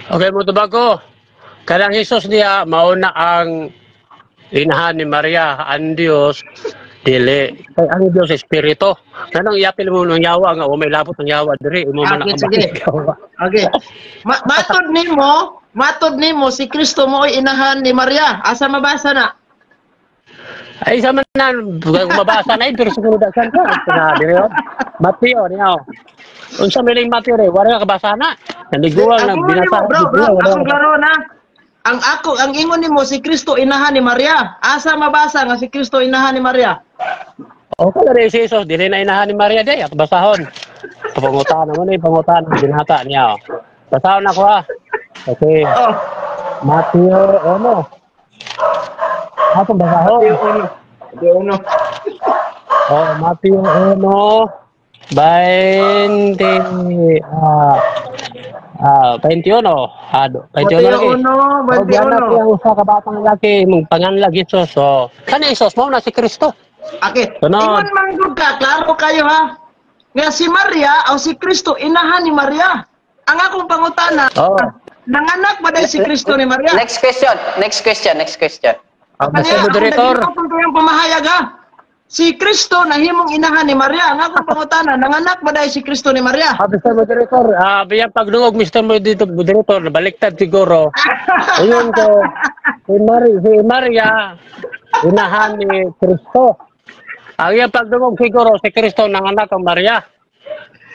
A: Okay, mo tubag ko. Kanang Jesus niya mauna ang inahan ni Maria, ang Dios dili. Kay ang Dios espiritu. Kanang iapil mo ng yawa nga o may labot ng yawa diri imo man
D: Okay,
A: ang
D: sige.
A: yawa.
D: Okay. Matod nimo si Kristo mo inahan ni Maria. Asa mabasa na?
A: Ay sa man na mabasa na pero siguro daghan ka na diri oh. Mateo niya. Unsa may ning Mateo re, wala ka kabasa na. Naliguan
D: Ang
A: na
D: ingon
A: binasa.
D: nimo, bro, bro, akong klaro na. Ang ingon nimo si Kristo inahan ni Maria. Asa mabasa nga si Kristo inahan ni Maria?
A: Okay na rin si Jesus, dili na inahan ni Maria day, at basahon. Pangutana mo ni pangutana binata niya. Oh. Basahon ako ha. Okay.
D: Oh,
A: Mateo 1. Atong basahon.
D: Mateo 1. Mateo 1.
A: Oh, Mateo 1 20 21 21
D: Mateo
A: lagi.
D: 1,
A: Oh, gianak
D: 21.
A: yang usa ka batang laki mong panganlag Jesus. Oh. Kani Jesus mao na si Kristo.
D: Okay.
A: Sunod.
D: Ingon man gud ka, klaro kayo ha. Nga si Maria o si Kristo inahan ni Maria. Ang akong pangutana,
A: Oh.
D: nanganak ba dahil si Kristo ni Maria?
B: Next question, next question, next question.
A: Ang
D: Kanya,
A: Mr. Moderator.
D: Ako yung pamahayag ha. Si Kristo nahimong inahan ni Maria. Ang akong pangutana, nanganak ba dahil si Kristo ni Maria?
A: Mr. Moderator, biyan pagdungog Mr. Moderator, baliktad siguro. Ayun ko, si Maria, inahan ni Kristo. Ang iyang pagdungog siguro, si Kristo nanganak ang Maria.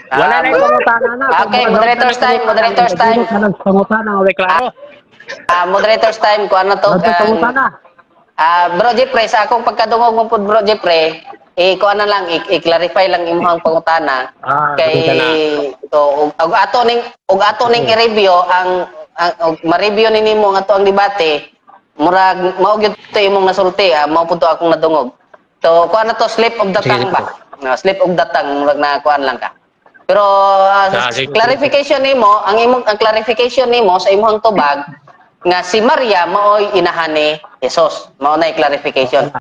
A: Wala na yung pangutana na.
B: Okay, moderator's time, moderator's time.
A: Pangutana, okay, klaro.
B: Moderator's time, kung ano to.
A: Ano pangutana?
B: Bro Jeffrey, sa akong pagkadungog mo po, Bro Jeffrey, eh, kuan na lang, i-clarify lang imong pangutana.
A: Ah,
B: Kay
A: pangutana.
B: so og ato ning i-review ang og ma-review ni nimo ang ato ang debate, murag mao gyud to imong nasulti, mao pud to akong nadungog. So kuan na to, slip of the
A: Sige.
B: tongue ba? No, slip of the tongue, murag na kuan lang ka. Pero
A: Sige.
B: clarification nimo, ang imong ang clarification nimo sa imong tubag nga si Maria maoy inahan ni Jesus. Mao na clarification.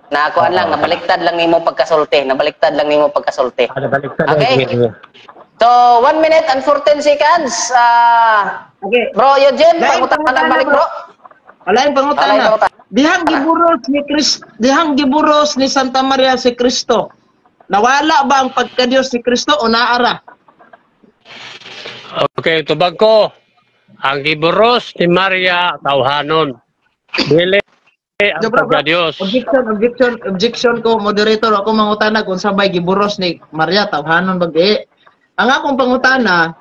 B: Na kuan lang, nabaliktad lang nimo pagkasulti, nabaliktad lang nimo pagkasulti.
A: Nabaliktad.
B: Okay. So, 1 minute and 14 seconds.
D: Okay.
B: Bro Eugene,
D: Lain
B: pangutana
D: pangutana,
B: balik, bro.
D: Wala yung pangutana.
B: Wala yung pangutana.
D: Dihang giburos ni Santa Maria si Kristo. Nawala ba ang pagka-Diyos ni Kristo o naara?
A: Okay, tubag ko. Ang giburos ni Maria tawhanon. Dili ang
D: Bro, bro,
A: pagka-Diyos.
D: Objection, objection, objection ko, moderator, ako mangutana kung sabay giburos ni Maria tawhanon ba di. Ang akong pangutana,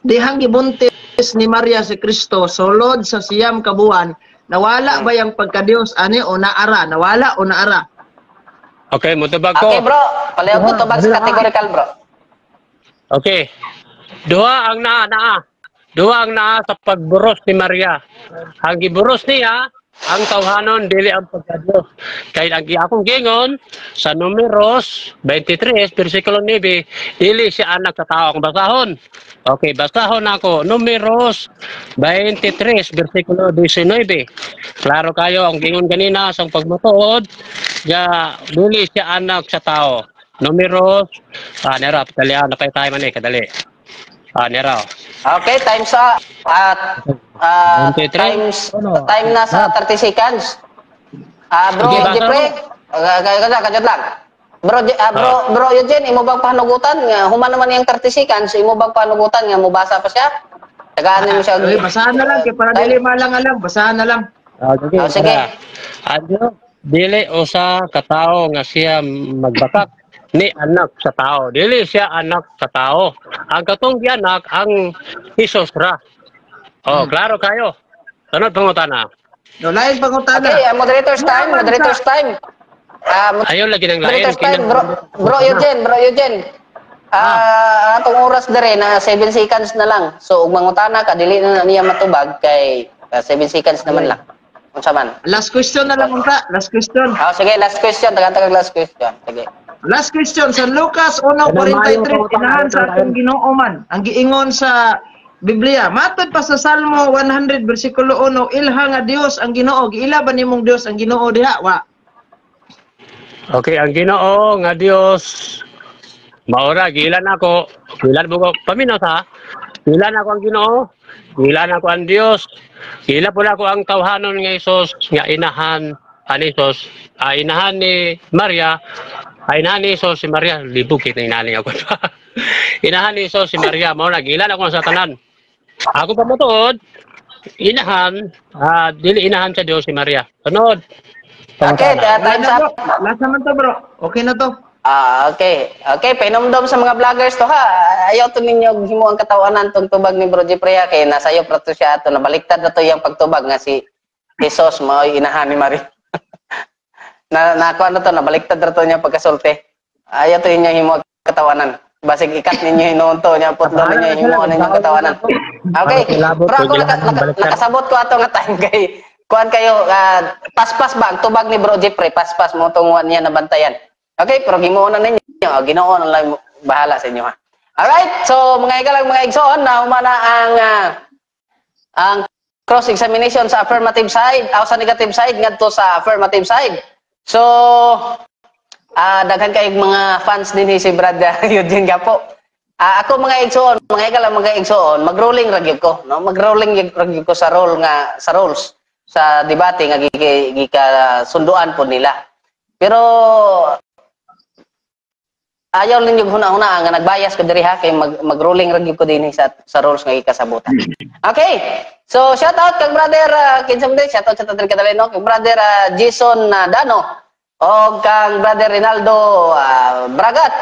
D: dihang gibuntis ni Maria si Kristo sulod sa 9 ka buwan, nawala ba yung pagka-Diyos ani o naara? Nawala o naara?
A: Okay, mutubag ko.
B: Okay, bro. Palihog ko tubag sa categorical, bro.
A: Okay. Duha ang naa naa. Duha ang naa sa pagburos ni Maria. Ang giburos niya, ang tawhanon dili ang pagka-Diyos. Kay ang akong gingon sa Numeros 23 versikulo 9, dili siya anak sa tao akong basahon. Okay, basahon ako Numeros 23 versikulo 19. Klaro kayo ang gingon ganina sa pagmatuod, ga dili siya anak sa tao. Numeros, nera, dali napay tayo man eh, kadali. Nera.
B: Okay, times sa at
A: 23?
B: times
A: Ano?
B: time na sa 30 seconds. Bro
A: Sige, basa
B: Jeffrey, kaya kaya lang. Bro Eugene, imo bang panugutan nga human naman yung 30 seconds, imo bang panugutan nga mobasa pa siya? Tagaan mo siya.
D: Uy, basahan na lang kay para dili malang alam, basahan na lang.
A: Sige,
B: Ah, sige.
A: tara. Adyo, dili usa ka tawo nga siya magbakak ni anak sa tao. Dili siya anak sa tao. Ang katong gianak ang Jesus ra. Oh, klaro kayo. Sunod pangutana.
D: No, lain pangutana.
B: Okay, moderator's time, moderator's time.
A: Ayaw lagi ng lain.
B: Moderators time, bro, bro Eugene, bro Eugene. Atong oras dere na 7 seconds na lang. So ug mangutana ka, dili na niya matubag kay 7 seconds naman lang. Unsa man?
D: Last question na lang unta. Last question.
B: Ah, sige, last question, tagan-tagan last question. Sige.
D: Last question sa Lucas 1:43, inahan sa atong Ginoo man ang giingon sa Biblia. Matod pa sa Salmo 100 bersikulo 1, ilha nga Dios ang Ginoo. Giila ba nimong Dios ang Ginoo diha? Wa.
A: Okay, ang Ginoo nga Dios maora giilan ako, giilan mo ko paminaw sa. Giilan ako ang Ginoo, giilan ako ang Dios, giila pud ako ang tawhanon nga Hesus nga inahan ani Hesus, inahan ni Maria, ay inahan ni Hesus si Maria, libog kay inahan ako. Inahan ni Hesus si Maria, mao na giilan ako sa tanan. Ako pa motuod, inahan, dili inahan sa Dios si Maria. Sunod.
B: Okay, time's up.
D: Last naman to, bro. Okay na to.
B: Okay. Okay, painomdom sa mga vloggers to ha. Ayaw to ninyo himo ang katawanan tong tubag ni Bro Jeffrey ha, kay nasayo pra to siya ato, nabaliktad na to iyang pagtubag nga si Jesus mao'y inahan ni Maria. Na nakuha na to, nabaliktad na to niya pagkasulti. Ayaw to ninyo himo ang katawanan. Basig ikat ninyo hinuon to niya, putlo ninyo himo ninyo katawanan. Okay. Pero ako nakasabot ko ato nga time kay kuan kayo, paspas ba ang tubag ni Bro Jeffrey, paspas mo tong niya nabantayan. Okay, pero ginoo na ninyo. Ginoo na lang bahala sa inyo ha. Alright, so mga igalang mga igsoon, nauma na ang cross-examination sa affirmative side, o sa negative side ngadto sa affirmative side. So, daghan kayong mga fans din si Brad Eugene Gapo. Ako mga igsoon, mga igalang mga igsoon, mag-rolling ra gyud ko, no? Mag-rolling ra gyud ko sa role nga sa roles sa debate nga gikasunduan po nila. Pero ayaw ninyo huna-huna nga nagbayas ko diri ha, kay mag-rolling ra gyud ko dinhi sa rules nga gikasabutan. Okay. So shout out kang brother kinsa man shout out sa diri kadali no, kang brother Jason Dano og kang brother Rinaldo Bragat,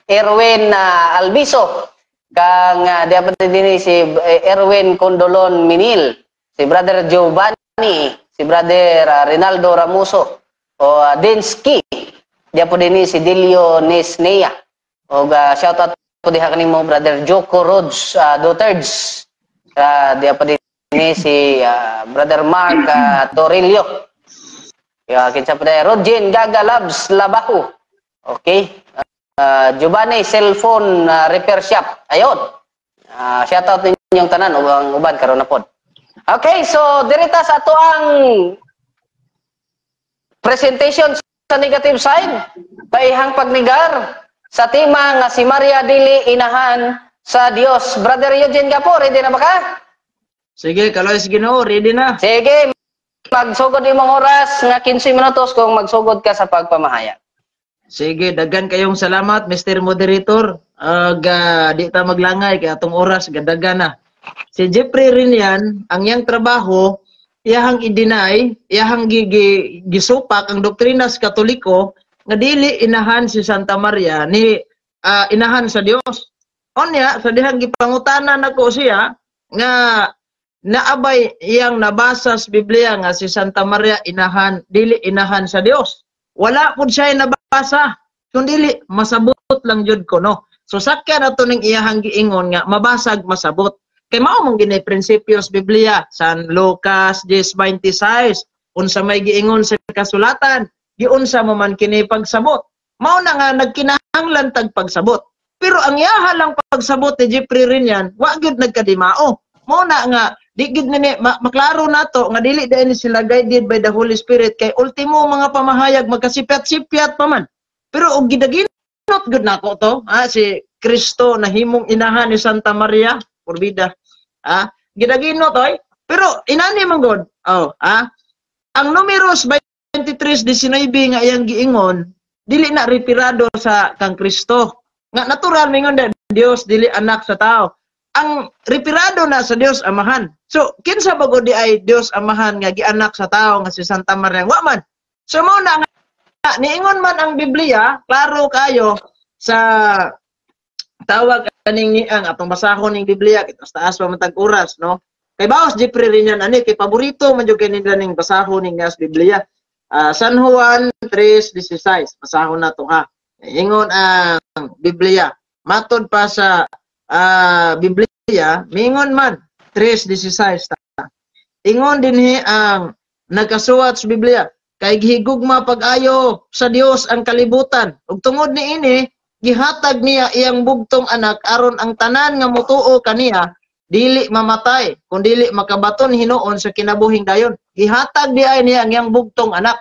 B: Erwin Albiso, kang diha pa dinhi si Erwin Condolon Minil, si brother Giovanni, si brother Rinaldo Ramuso o Dinsky. Diya po din si Delio Nesnea. O shout out po diha kanimo brother Joko Rhodes Duterds. Diya po din si brother Mark Torillo. Kinsa po diha Rodjen Gaga Labs Labaho. Okay. Giovanni Cellphone Repair Shop. Ayon. Shout out ninyong tanan ug ang uban karon na pod. Okay, so dirita sa ato ang presentation sa negative side, paihang pagnigar sa tema nga si Maria dili inahan sa Dios. Brother Eugene Gapo, ready na ba ka?
D: Sige, kaloy sa Ginoo, ready na.
B: Sige, magsugod imong oras nga 15 minutos kung magsugod ka sa pagpamahayag.
D: Sige, daghan kayong salamat, Mr. Moderator. Di ta maglangay kay atong oras gadagan na. Si Jeffrey Rinian, ang iyang trabaho iyahang i-deny, iyahang gisupak ang doktrina sa Katoliko nga dili inahan si Santa Maria ni inahan sa Dios. Onya sa dihang gipangutana nako siya nga naabay iyang nabasa sa Biblia nga si Santa Maria inahan dili inahan sa Dios. Wala pud siya nabasa. Kung dili masabot lang jud ko no. So sakya nato ning iyahang giingon nga mabasag masabot. Kay mao mong gini prinsipyo sa Biblia, San Lucas 10:26, unsa may giingon sa kasulatan, giunsa mo man kini pagsabot. Mao na nga nagkinahanglan tag pagsabot. Pero ang yaha lang pagsabot ni Jeffrey Rinian, wa gyud nagkadimao. Mao na nga di gyud ni maklaro nato nga dili dai ni sila guided by the Holy Spirit kay ultimo mga pamahayag magkasipyat-sipyat pa man. Pero og gidaginot gyud nako to, si Kristo nahimong inahan ni Santa Maria, porbida. Gidaginot oy. Pero inani man god. Oh, ang Numeros 23:19 nga iyang giingon, dili na referado sa kang Kristo. Nga natural mingon da Dios dili anak sa tao. Ang referado na sa Dios Amahan. So kinsa ba gud di ay Dios Amahan nga gianak sa tao nga si Santa Maria? Wa man. So mao na nga niingon man ang Biblia, klaro kayo sa tawag kaning ang atong basahon ning Biblia kitas taas pa man tag oras no. Kay baos Jeffrey Riñan ani kay paborito man jud kay nila ning basahon ning nas Biblia. San Juan 3:16. Basahon na to ha. Ingon ang Biblia. Matod pa sa Biblia, mingon man 3:16 ta. Ingon dinhi ang nagkasuwat sa Biblia, kay gihigugma pag-ayo sa Dios ang kalibutan ug tungod niini gihatag niya iyang bugtong anak aron ang tanan nga motuo kaniya dili mamatay kun dili makabaton hinuon sa kinabuhing dayon. Gihatag di ay niya ang iyang bugtong anak.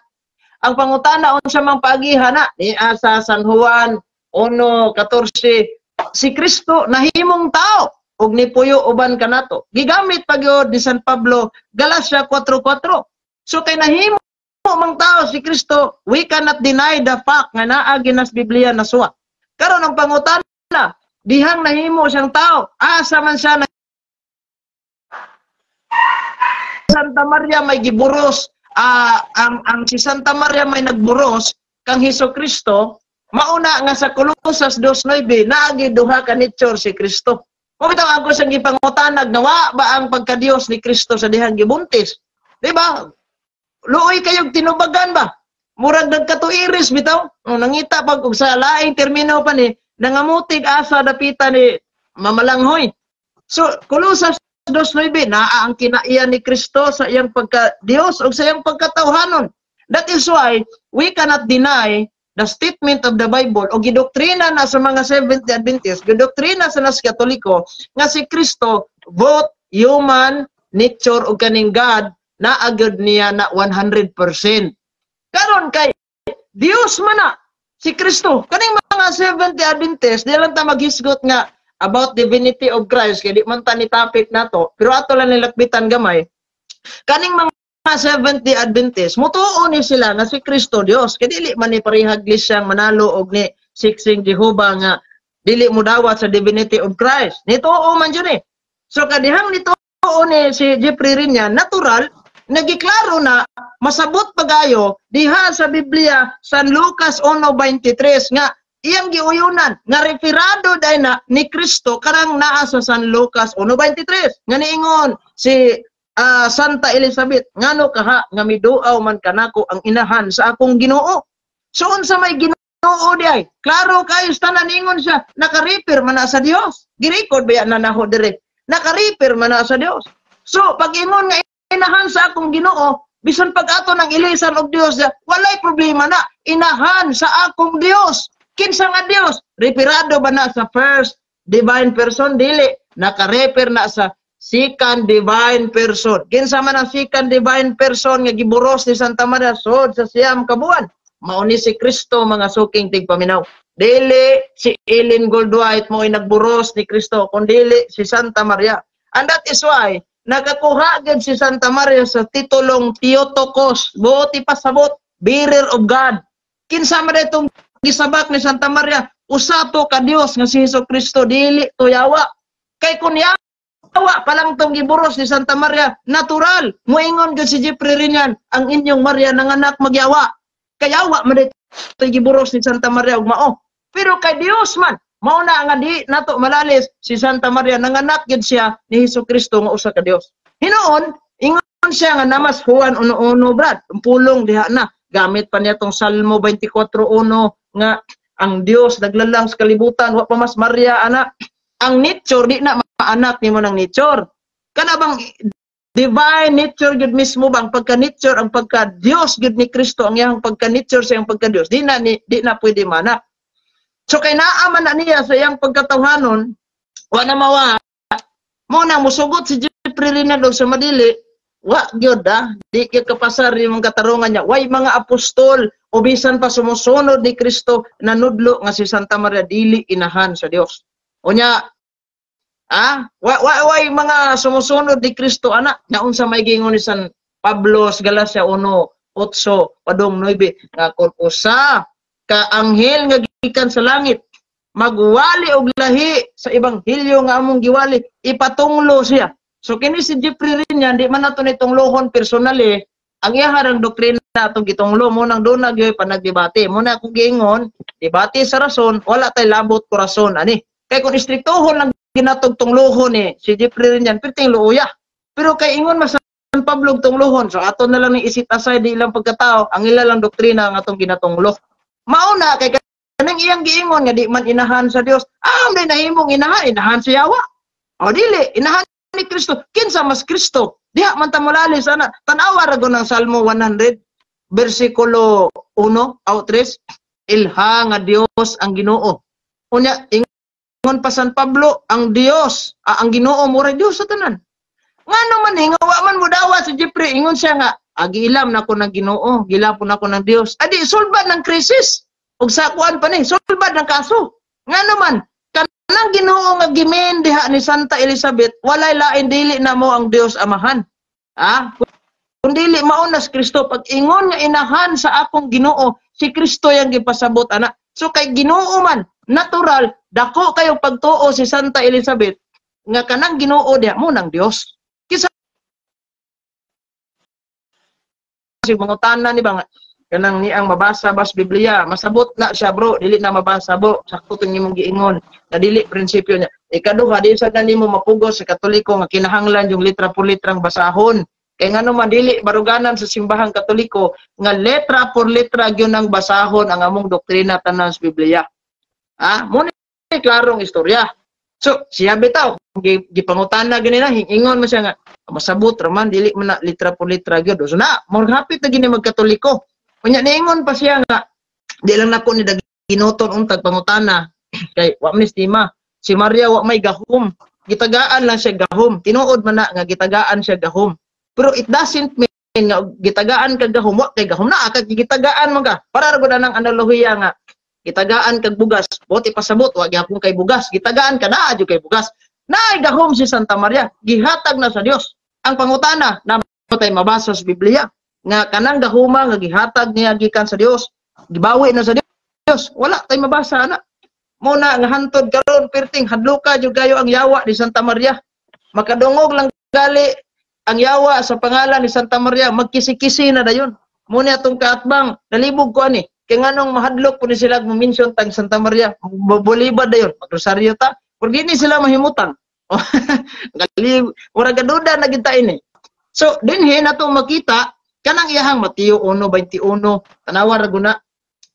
D: Ang pangutana, unsa mang paagihan na ni sa San Juan 1:14, si Kristo nahimong tao ug nipuyo uban kanato. Gigamit pa gyud ni San Pablo, Galatia 4:4. So kay nahimo mang tao si Kristo, we cannot deny the fact nga naa ginas Biblia na suwat. Karon ang pangutana, dihang nahimo siyang tao, asa man siya na Santa Maria may giburos, ang si Santa Maria may nagburos kang Hesus Kristo, mauna nga sa Colosas 2:9 naagi duha ka nature si Kristo. Kung bitaw ako siyang gipangutanag nga wa ba ang pagka-Dios ni Kristo sa dihang gibuntis? Di ba? Luoy kayog tinubagan ba? Murag nagkatuiris bitaw. No, nangita pag og sa laing termino pa ni nangamutig asa dapita ni mamalanghoy. So Colosas 2:9 naa ang kinaiya ni Kristo sa iyang pagka-Dios ug sa iyang pagkatawhanon. That is why we cannot deny the statement of the Bible o gidoktrina na sa mga Seventh-day Adventist, gidoktrina sa nas Katoliko nga si Kristo both human nature ug kaning God na agad niya na 100%. Karon kay Dios man na si Kristo. Kaning mga Seventh-day Adventist, di lang ta maghisgot nga about divinity of Christ kay di man ta ni topic nato, pero ato lang nilakbitan gamay. Kaning mga Seventh-day Adventist, mutuo ni sila nga si Kristo Dios. Kay dili man ni parehag siyang manalo og ni Siksing Jehova nga dili mo dawat sa divinity of Christ. Nituo man jud eh. So kadihang nituo ni si Jeffrey Riñan, natural nagiklaro na masabot pagayo diha sa Biblia San Lucas 1:23 nga iyang giuyunan nga referado day na ni Kristo karang naa sa San Lucas 1:23 nga niingon si Santa Elizabeth, ngano kaha nga miduaw man kanako ang inahan sa akong Ginoo? So unsa may Ginoo di ay? Klaro kayo tanan, ingon siya naka-refer man na sa Dios. Girecord ba na naho dire? Naka-refer man na sa Dios. So pag ingon nga inahan sa akong Ginoo, bisan pag ato nang ilisan og Dios, walay problema na. Inahan sa akong Dios. Kinsa nga Dios? Referado ba na sa first divine person? Dili, naka-refer na sa second divine person. Kinsa man ang second divine person nga giburos ni Santa Maria sod sa 9 ka buwan? Mao ni si Kristo, mga suking tigpaminaw. Dili si Ellen Goldwhite mo nagburos ni Kristo, kundili si Santa Maria. And that is why nakakuha gid si Santa Maria sa titulong Theotokos, buot ipasabot, bearer of God. Kinsa man itong gisabak ni Santa Maria? Usa to ka Dios nga si Hesus Kristo, dili to yawa. Kay kun yawa pa lang tong giburos ni Santa Maria, natural moingon gyud si Jeffrey Riñan, ang inyong Maria nanganak magyawa. Kayawa man ito giburos ni Santa Maria ug mao. Pero kay Dios man, mao na nga di nato malalis si Santa Maria nanganak gyud siya ni Hesus Kristo nga usa ka Dios. Hinuon ingon siya nga namas Juan 1:1, brad, ang pulong diha na gamit pa niya tong Salmo 24:1 nga ang Dios naglalang sa kalibutan, wa pa mas Maria ana. Ang nature di na maanak nimo ng nature. Kana bang divine nature gyud mismo bang pagka nature, ang pagka Dios gyud ni Kristo, ang iyang pagka nature sa iyang pagka Dios, di na pwede manak. So kay naa man na niya sa iyang pagkatawhanon, wa na mawa mo na musugot si Jeffrey Rinaldo sa madili, wa gyud ah, di gyud kapasar imong katarungan niya. Way mga apostol o bisan pa sumusunod ni Kristo nanudlo nga si Santa Maria dili inahan sa Dios. Unya wa wa way mga sumusunod ni Kristo ana na unsa may giingon ni San Pablo sa Galacia 1:8 padung 9 nga kon usa ka anghel nga gikan sa langit magwali og lahi sa ebanghelyo nga among giwali, ipatunglo siya. So kini si Jeffrey Riñan, di man nato ni tunglohon personally. Ang iyahang doktrina atong gitunglo mo nang doon nagyoy panagdebate. Mo na akong giingon, debate sa rason, wala tay labot korason ani. Kay kung istriktohon lang ginatog tunglohon ni si Jeffrey Riñan, perting luoya. Pero kay ingon man San Pablo tunglohon, so ato na lang ni isit aside di ilang pagkatao, ang ila lang doktrina ang atong ginatunglo. Mauna kay kanang iyang giingon nga di man inahan sa Dios, ah, may nahimong inahan, inahan sa yawa. O dili, inahan ni Kristo. Kinsa mas Kristo? Diha man ta molali sana. Tan-awa ra ng Salmo 100 bersikulo 1 o 3, ilha nga Dios ang Ginoo. Unya ingon pa San Pablo, ang Dios, ang Ginoo mura Dios sa tanan. Ngano man eh, nga wa man modawa si Jeffrey, ingon siya nga agiilam na ko ng Ginoo, gilapon ako ng Dios. Adi sulbad ng krisis. Ug sa kuan pa ni, sulbad ng kaso. Ngano man kanang Ginoo nga gimen diha ni Santa Elizabeth, walay lain dili na mo ang Dios Amahan. Ah, kung dili mauna si Kristo, pag ingon nga inahan sa akong Ginoo, si Kristo yang gipasabot ana. So kay Ginoo man, natural, dako kayo pagtuo si Santa Elizabeth nga kanang Ginoo diha mo nang Dios. Kisa si mangutana ni ba nga kanang niang mabasa bas Biblia, masabot na siya bro, dili na mabasa bro, sakto tong imong giingon na dili prinsipyo niya. Ikaduha, di sad na nimo mapugos sa Katoliko nga kinahanglan yung litra por litrang basahon. Kay ngano man dili baruganan sa simbahang Katoliko nga letra por letra gyud ang basahon ang among doktrina tanan sa Biblia. Ah, mo ni klarong istorya. So, siya bitaw gipangutana gani na ingon man siya nga masabot ra man dili man na litra por litra gyud. So na, mo hapit na gini magkatoliko. Unya niingon pa siya nga di lang nako ni ginoton untag pangutana kay wa man estima si Maria wa may gahom. Gitagaan lang siya gahom. Tinuod man na nga gitagaan siya gahom. Pero it doesn't mean nga gitagaan kag gahom wa kay gahom na kag gitagaan man ka. Para ra gud anang analohiya nga gitagaan kag bugas, boti pasabot wa gyapon kay bugas, gitagaan ka naa jud kay bugas. Naay gahom si Santa Maria, gihatag na sa Dios. Ang pangutana na tay mabasa sa Biblia nga kanang gahuma nga gihatag niya gikan sa Dios, gibawi na sa Dios, wala tay mabasa ana. Mo na nga hantod karon perting hadluka jud kayo ang yawa ni Santa Maria. Makadungog lang gali ang yawa sa pangalan ni Santa Maria, magkisi-kisi na dayon. Mo ni atong kaatbang nalibog ko ani. Kay nganong mahadlok po ni sila mo-mention tag Santa Maria, bolibad dayon, magrosaryo ta. Pero di ni sila mahimutang. Gali, mura gaduda na gid ta ini. So dinhi nato makita kanang iyahang Mateo 1:21, tanawa ra guna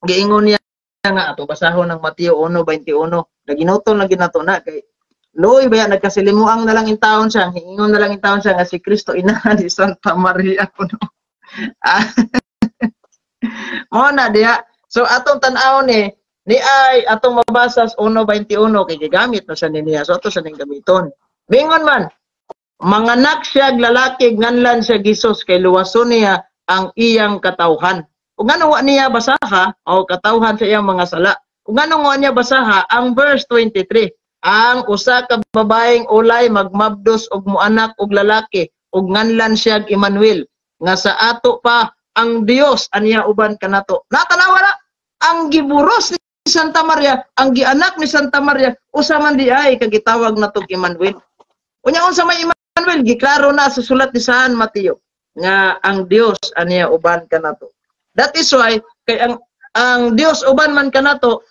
D: giingon niya nga ato basahon ng Mateo 1:21, naginutol na ginato na kay Loy baya nagkasilimuang na lang in taon siya, ingon na lang in taon siya nga si Kristo inahan ni Santa Maria kuno. Mo na diha. So atong tan-awon ni ay atong mabasa sa 1:21 kay gigamit na sa niya. So ato sa ning gamiton. Mingon man, manganak siya lalaki nganlan siya Gisos kay luwason niya ang iyang katawhan. Ug ngano wa niya basaha o katawhan sa iyang mga sala. Ug ngano wa niya basaha ang verse 23, ang usa ka babaeng ulay magmabdos og moanak og lalaki ug nganlan siya Emmanuel nga sa ato pa ang Dios aniya uban kanato. Natanawa na ang giburos ni Santa Maria, ang gianak ni Santa Maria usa man di ay kagitawag natog Emmanuel. Unya unsa may Emmanuel, giklaro na sa sulat ni San Mateo nga ang Dios aniya uban kanato. That is why kay ang Dios uban man kanato,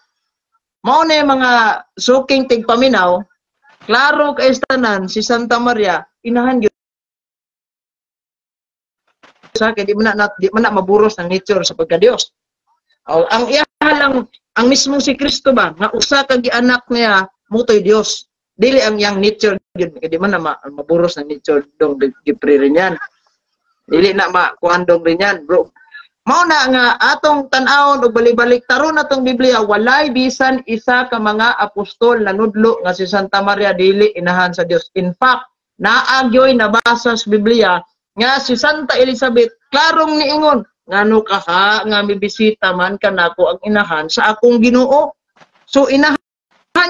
D: mao na mga suking tigpaminaw, klaro kay tanan si Santa Maria inahan gyud sa kay di man na maburos ang nature sa pagka-Dios. O, ang iya lang ang mismong si Kristo ba nga usa ka gianak niya mutoy Dios. Dili ang iyang nature gyud kay di man na maburos ang nature dong gipre rin yan. Dili na makuan dong rin yan, bro. Mao na nga atong tan-awon og balibalik taron atong Biblia, walay bisan isa ka mga apostol na nudlo nga si Santa Maria dili inahan sa Dios. In fact, naa gyoy nabasa sa Biblia nga si Santa Elizabeth klarong niingon ngano kaha nga mibisita man kanako ang inahan sa akong Ginoo. So inahan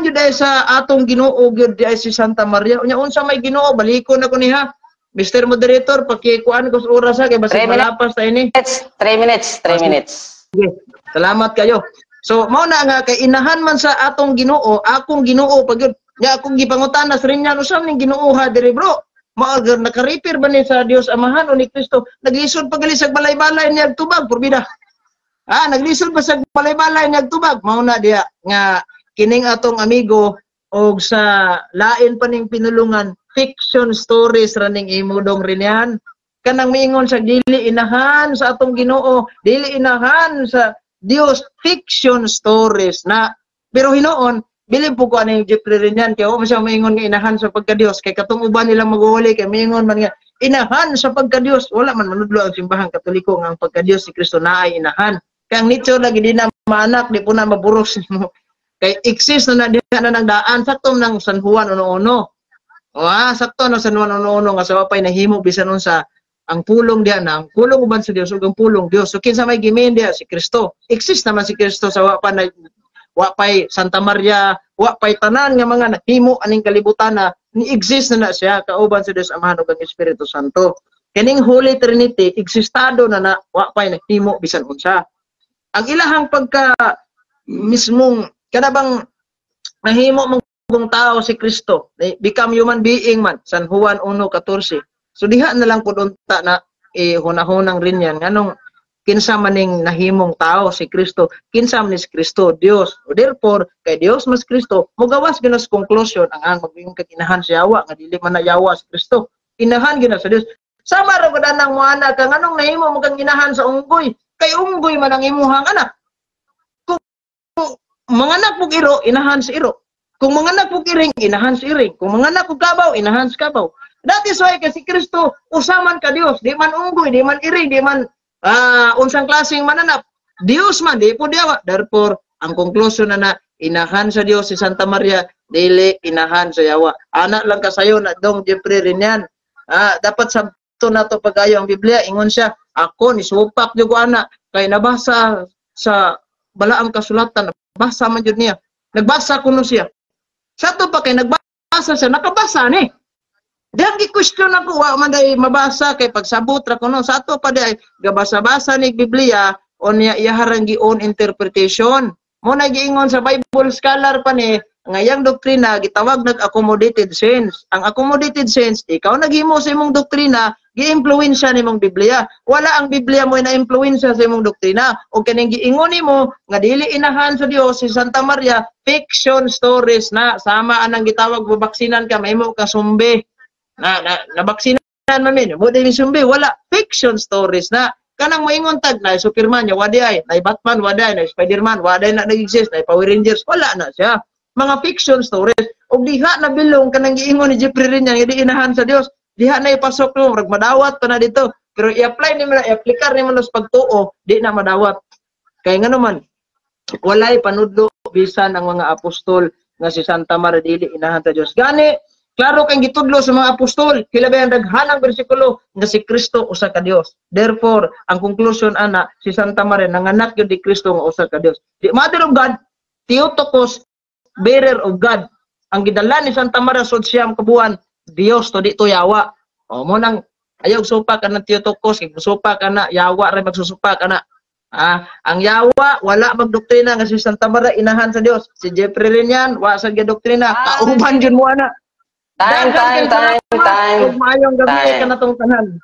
D: jud ay sa atong Ginoo gyud ay si Santa Maria. Unya unsa may Ginoo, balikon ako niha. Mr. Moderator, pakikuan ko sa oras ha, kay basig malapas ta ini.
B: 3 minutes, 3 minutes.
D: Okay. Salamat kayo. So mao na nga kay inahan man sa atong Ginoo, akong Ginoo pag yun. Nya akong gipangutana sa rinyan usam ning Ginoo ha diri bro. Mao naka-refer ba ni sa Dios Amahan o ni Kristo? Naglisod pa gali sa balay-balay niya tubag porbida. Ah, naglisod pa sa balay-balay niya tubag. Mao na diha nga kining atong amigo og sa lain pa ning pinulungan Fiction stories raning imo dong rin yan. Kanang miingon sa dili inahan sa atong Ginoo, dili inahan sa Dios, fiction stories na. Pero hinuon, bilib po ko ani Jeffrey rin yan, kaya wa man siya miingon nga inahan sa pagka-Dios, kay katong uban nilang maguhuli, kay miingon man nga inahan sa pagka-Dios, wala man manudlo ang simbahang Katoliko nga ang pagka-Dios si Kristo naay inahan. Kay ang nature lagi di na maanak, di po na maburos nimo. Kay exist na na diha na nang daan, sakto ng San Juan 1:1. O sakto ng San Juan 1:1 nga sa wapay nahimo bisan unsa ang pulong diha na ang pulong uban sa Dios ug ang pulong Dios. So kinsa may gimin diha si Kristo. Exist naman si Kristo sa wa pa na wa pay Santa Maria, wa pay tanan nga mga nahimo aning kalibutan na ni-exist na na siya kauban sa Dios Amahan ug ang Espiritu Santo. Kining Holy Trinity existado na na wa pay nahimo bisan unsa. Ang ilahang pagka mismong kanabang nahimo mong kung tao si Kristo, become human being man, San Juan 1:14. So diha na lang pud unta na hunahunang rin yan nganong kinsa maning nahimong tao si Kristo, kinsa man ni si Kristo Dios. O therefore kay Dios mas Kristo, mogawas gyud sa conclusion ang mag-ingon kag inahan si Yawa nga dili man na Yawa si Kristo. Inahan gyud sa Dios. Sama ra gud anang moana ka nganong nahimo mo kang inahan sa unggoy, kay unggoy man ang imuhang anak. Kung manganak pug iro, inahan sa iro. Kung manganak pug iring, inahan sa iring. Kung manganak pug kabaw, inahan sa kabaw. That is why kasi Kristo usaman ka Dios, di man unggoy, di man iring, di man unsang klaseng mananap. Dios man, di po diawa. Therefore, ang conclusion na na inahan sa Dios si Santa Maria, dili inahan sa Yawa. Anak lang kasayo na dong Jeffrey rin yan. Dapat sabto na to pagayo ang Biblia. Ingon siya, ako ni supak jud ko ana kay nabasa sa balaang kasulatan, nabasa man jud niya. Nagbasa kuno siya. Sa to pa kay nagbasa siya, nakabasa ni. Diyang gi-question ako, wa man day mabasa kay pagsabot ra kuno. Sa ato pa day gabasa-basa ni Biblia o niya iyaharang gi-own interpretation. Mo na giingon sa Bible scholar pa ni nga iyang doktrina gitawag nag accommodated sense. Ang accommodated sense, ikaw naghimo sa imong doktrina, gi-impluwensya nimong Biblia. Wala ang Biblia mo na-impluwensya sa imong doktrina. O kaning giingon nimo nga dili inahan sa Dios si Santa Maria, fiction stories na sama anang gitawag babaksinan ka mahimo ka sumbi. Na nabaksinan man min, mo dili sumbi, wala, fiction stories na. Kanang moingon tag na Superman ya wadi ay, na Batman wadi ay, na Spiderman wadi na nag-exist, na Power Rangers wala na siya. Mga fiction stories og diha na bilong kanang giingon ni Jeffrey rin yan, di inahan sa Dios. Diha na ipasok no, murag madawat pa na dito. Pero i-apply nimo na, i-aplikar nimo na sa pagtuo, di na madawat. Kay ngano man, walay panudlo bisan ang mga apostol nga si Santa Maria dili inahan sa Dios. Gani klaro kay gitudlo sa mga apostol, hilabi ang daghanang bersikulo nga si Kristo usa ka Dios. Therefore, ang conclusion ana si Santa Maria nanganak gyud ni Kristo nga usa ka Dios. The Mother of God, Theotokos, bearer of God. Ang gidala ni Santa Maria sud siyam ka buwan, Dios to di to yawa. O mo nang ayaw supa ka ng Theotokos, kay supa ka na yawa ra magsusupa ka na. Ang yawa wala magdoktrina nga si Santa Maria inahan sa Dios. Si Jeffrey rin yan, wa sa doktrina, kauban jud mo ana.
B: Time, time, time, time.
D: Maayong gabi
B: Time.
D: Kanatong tanan.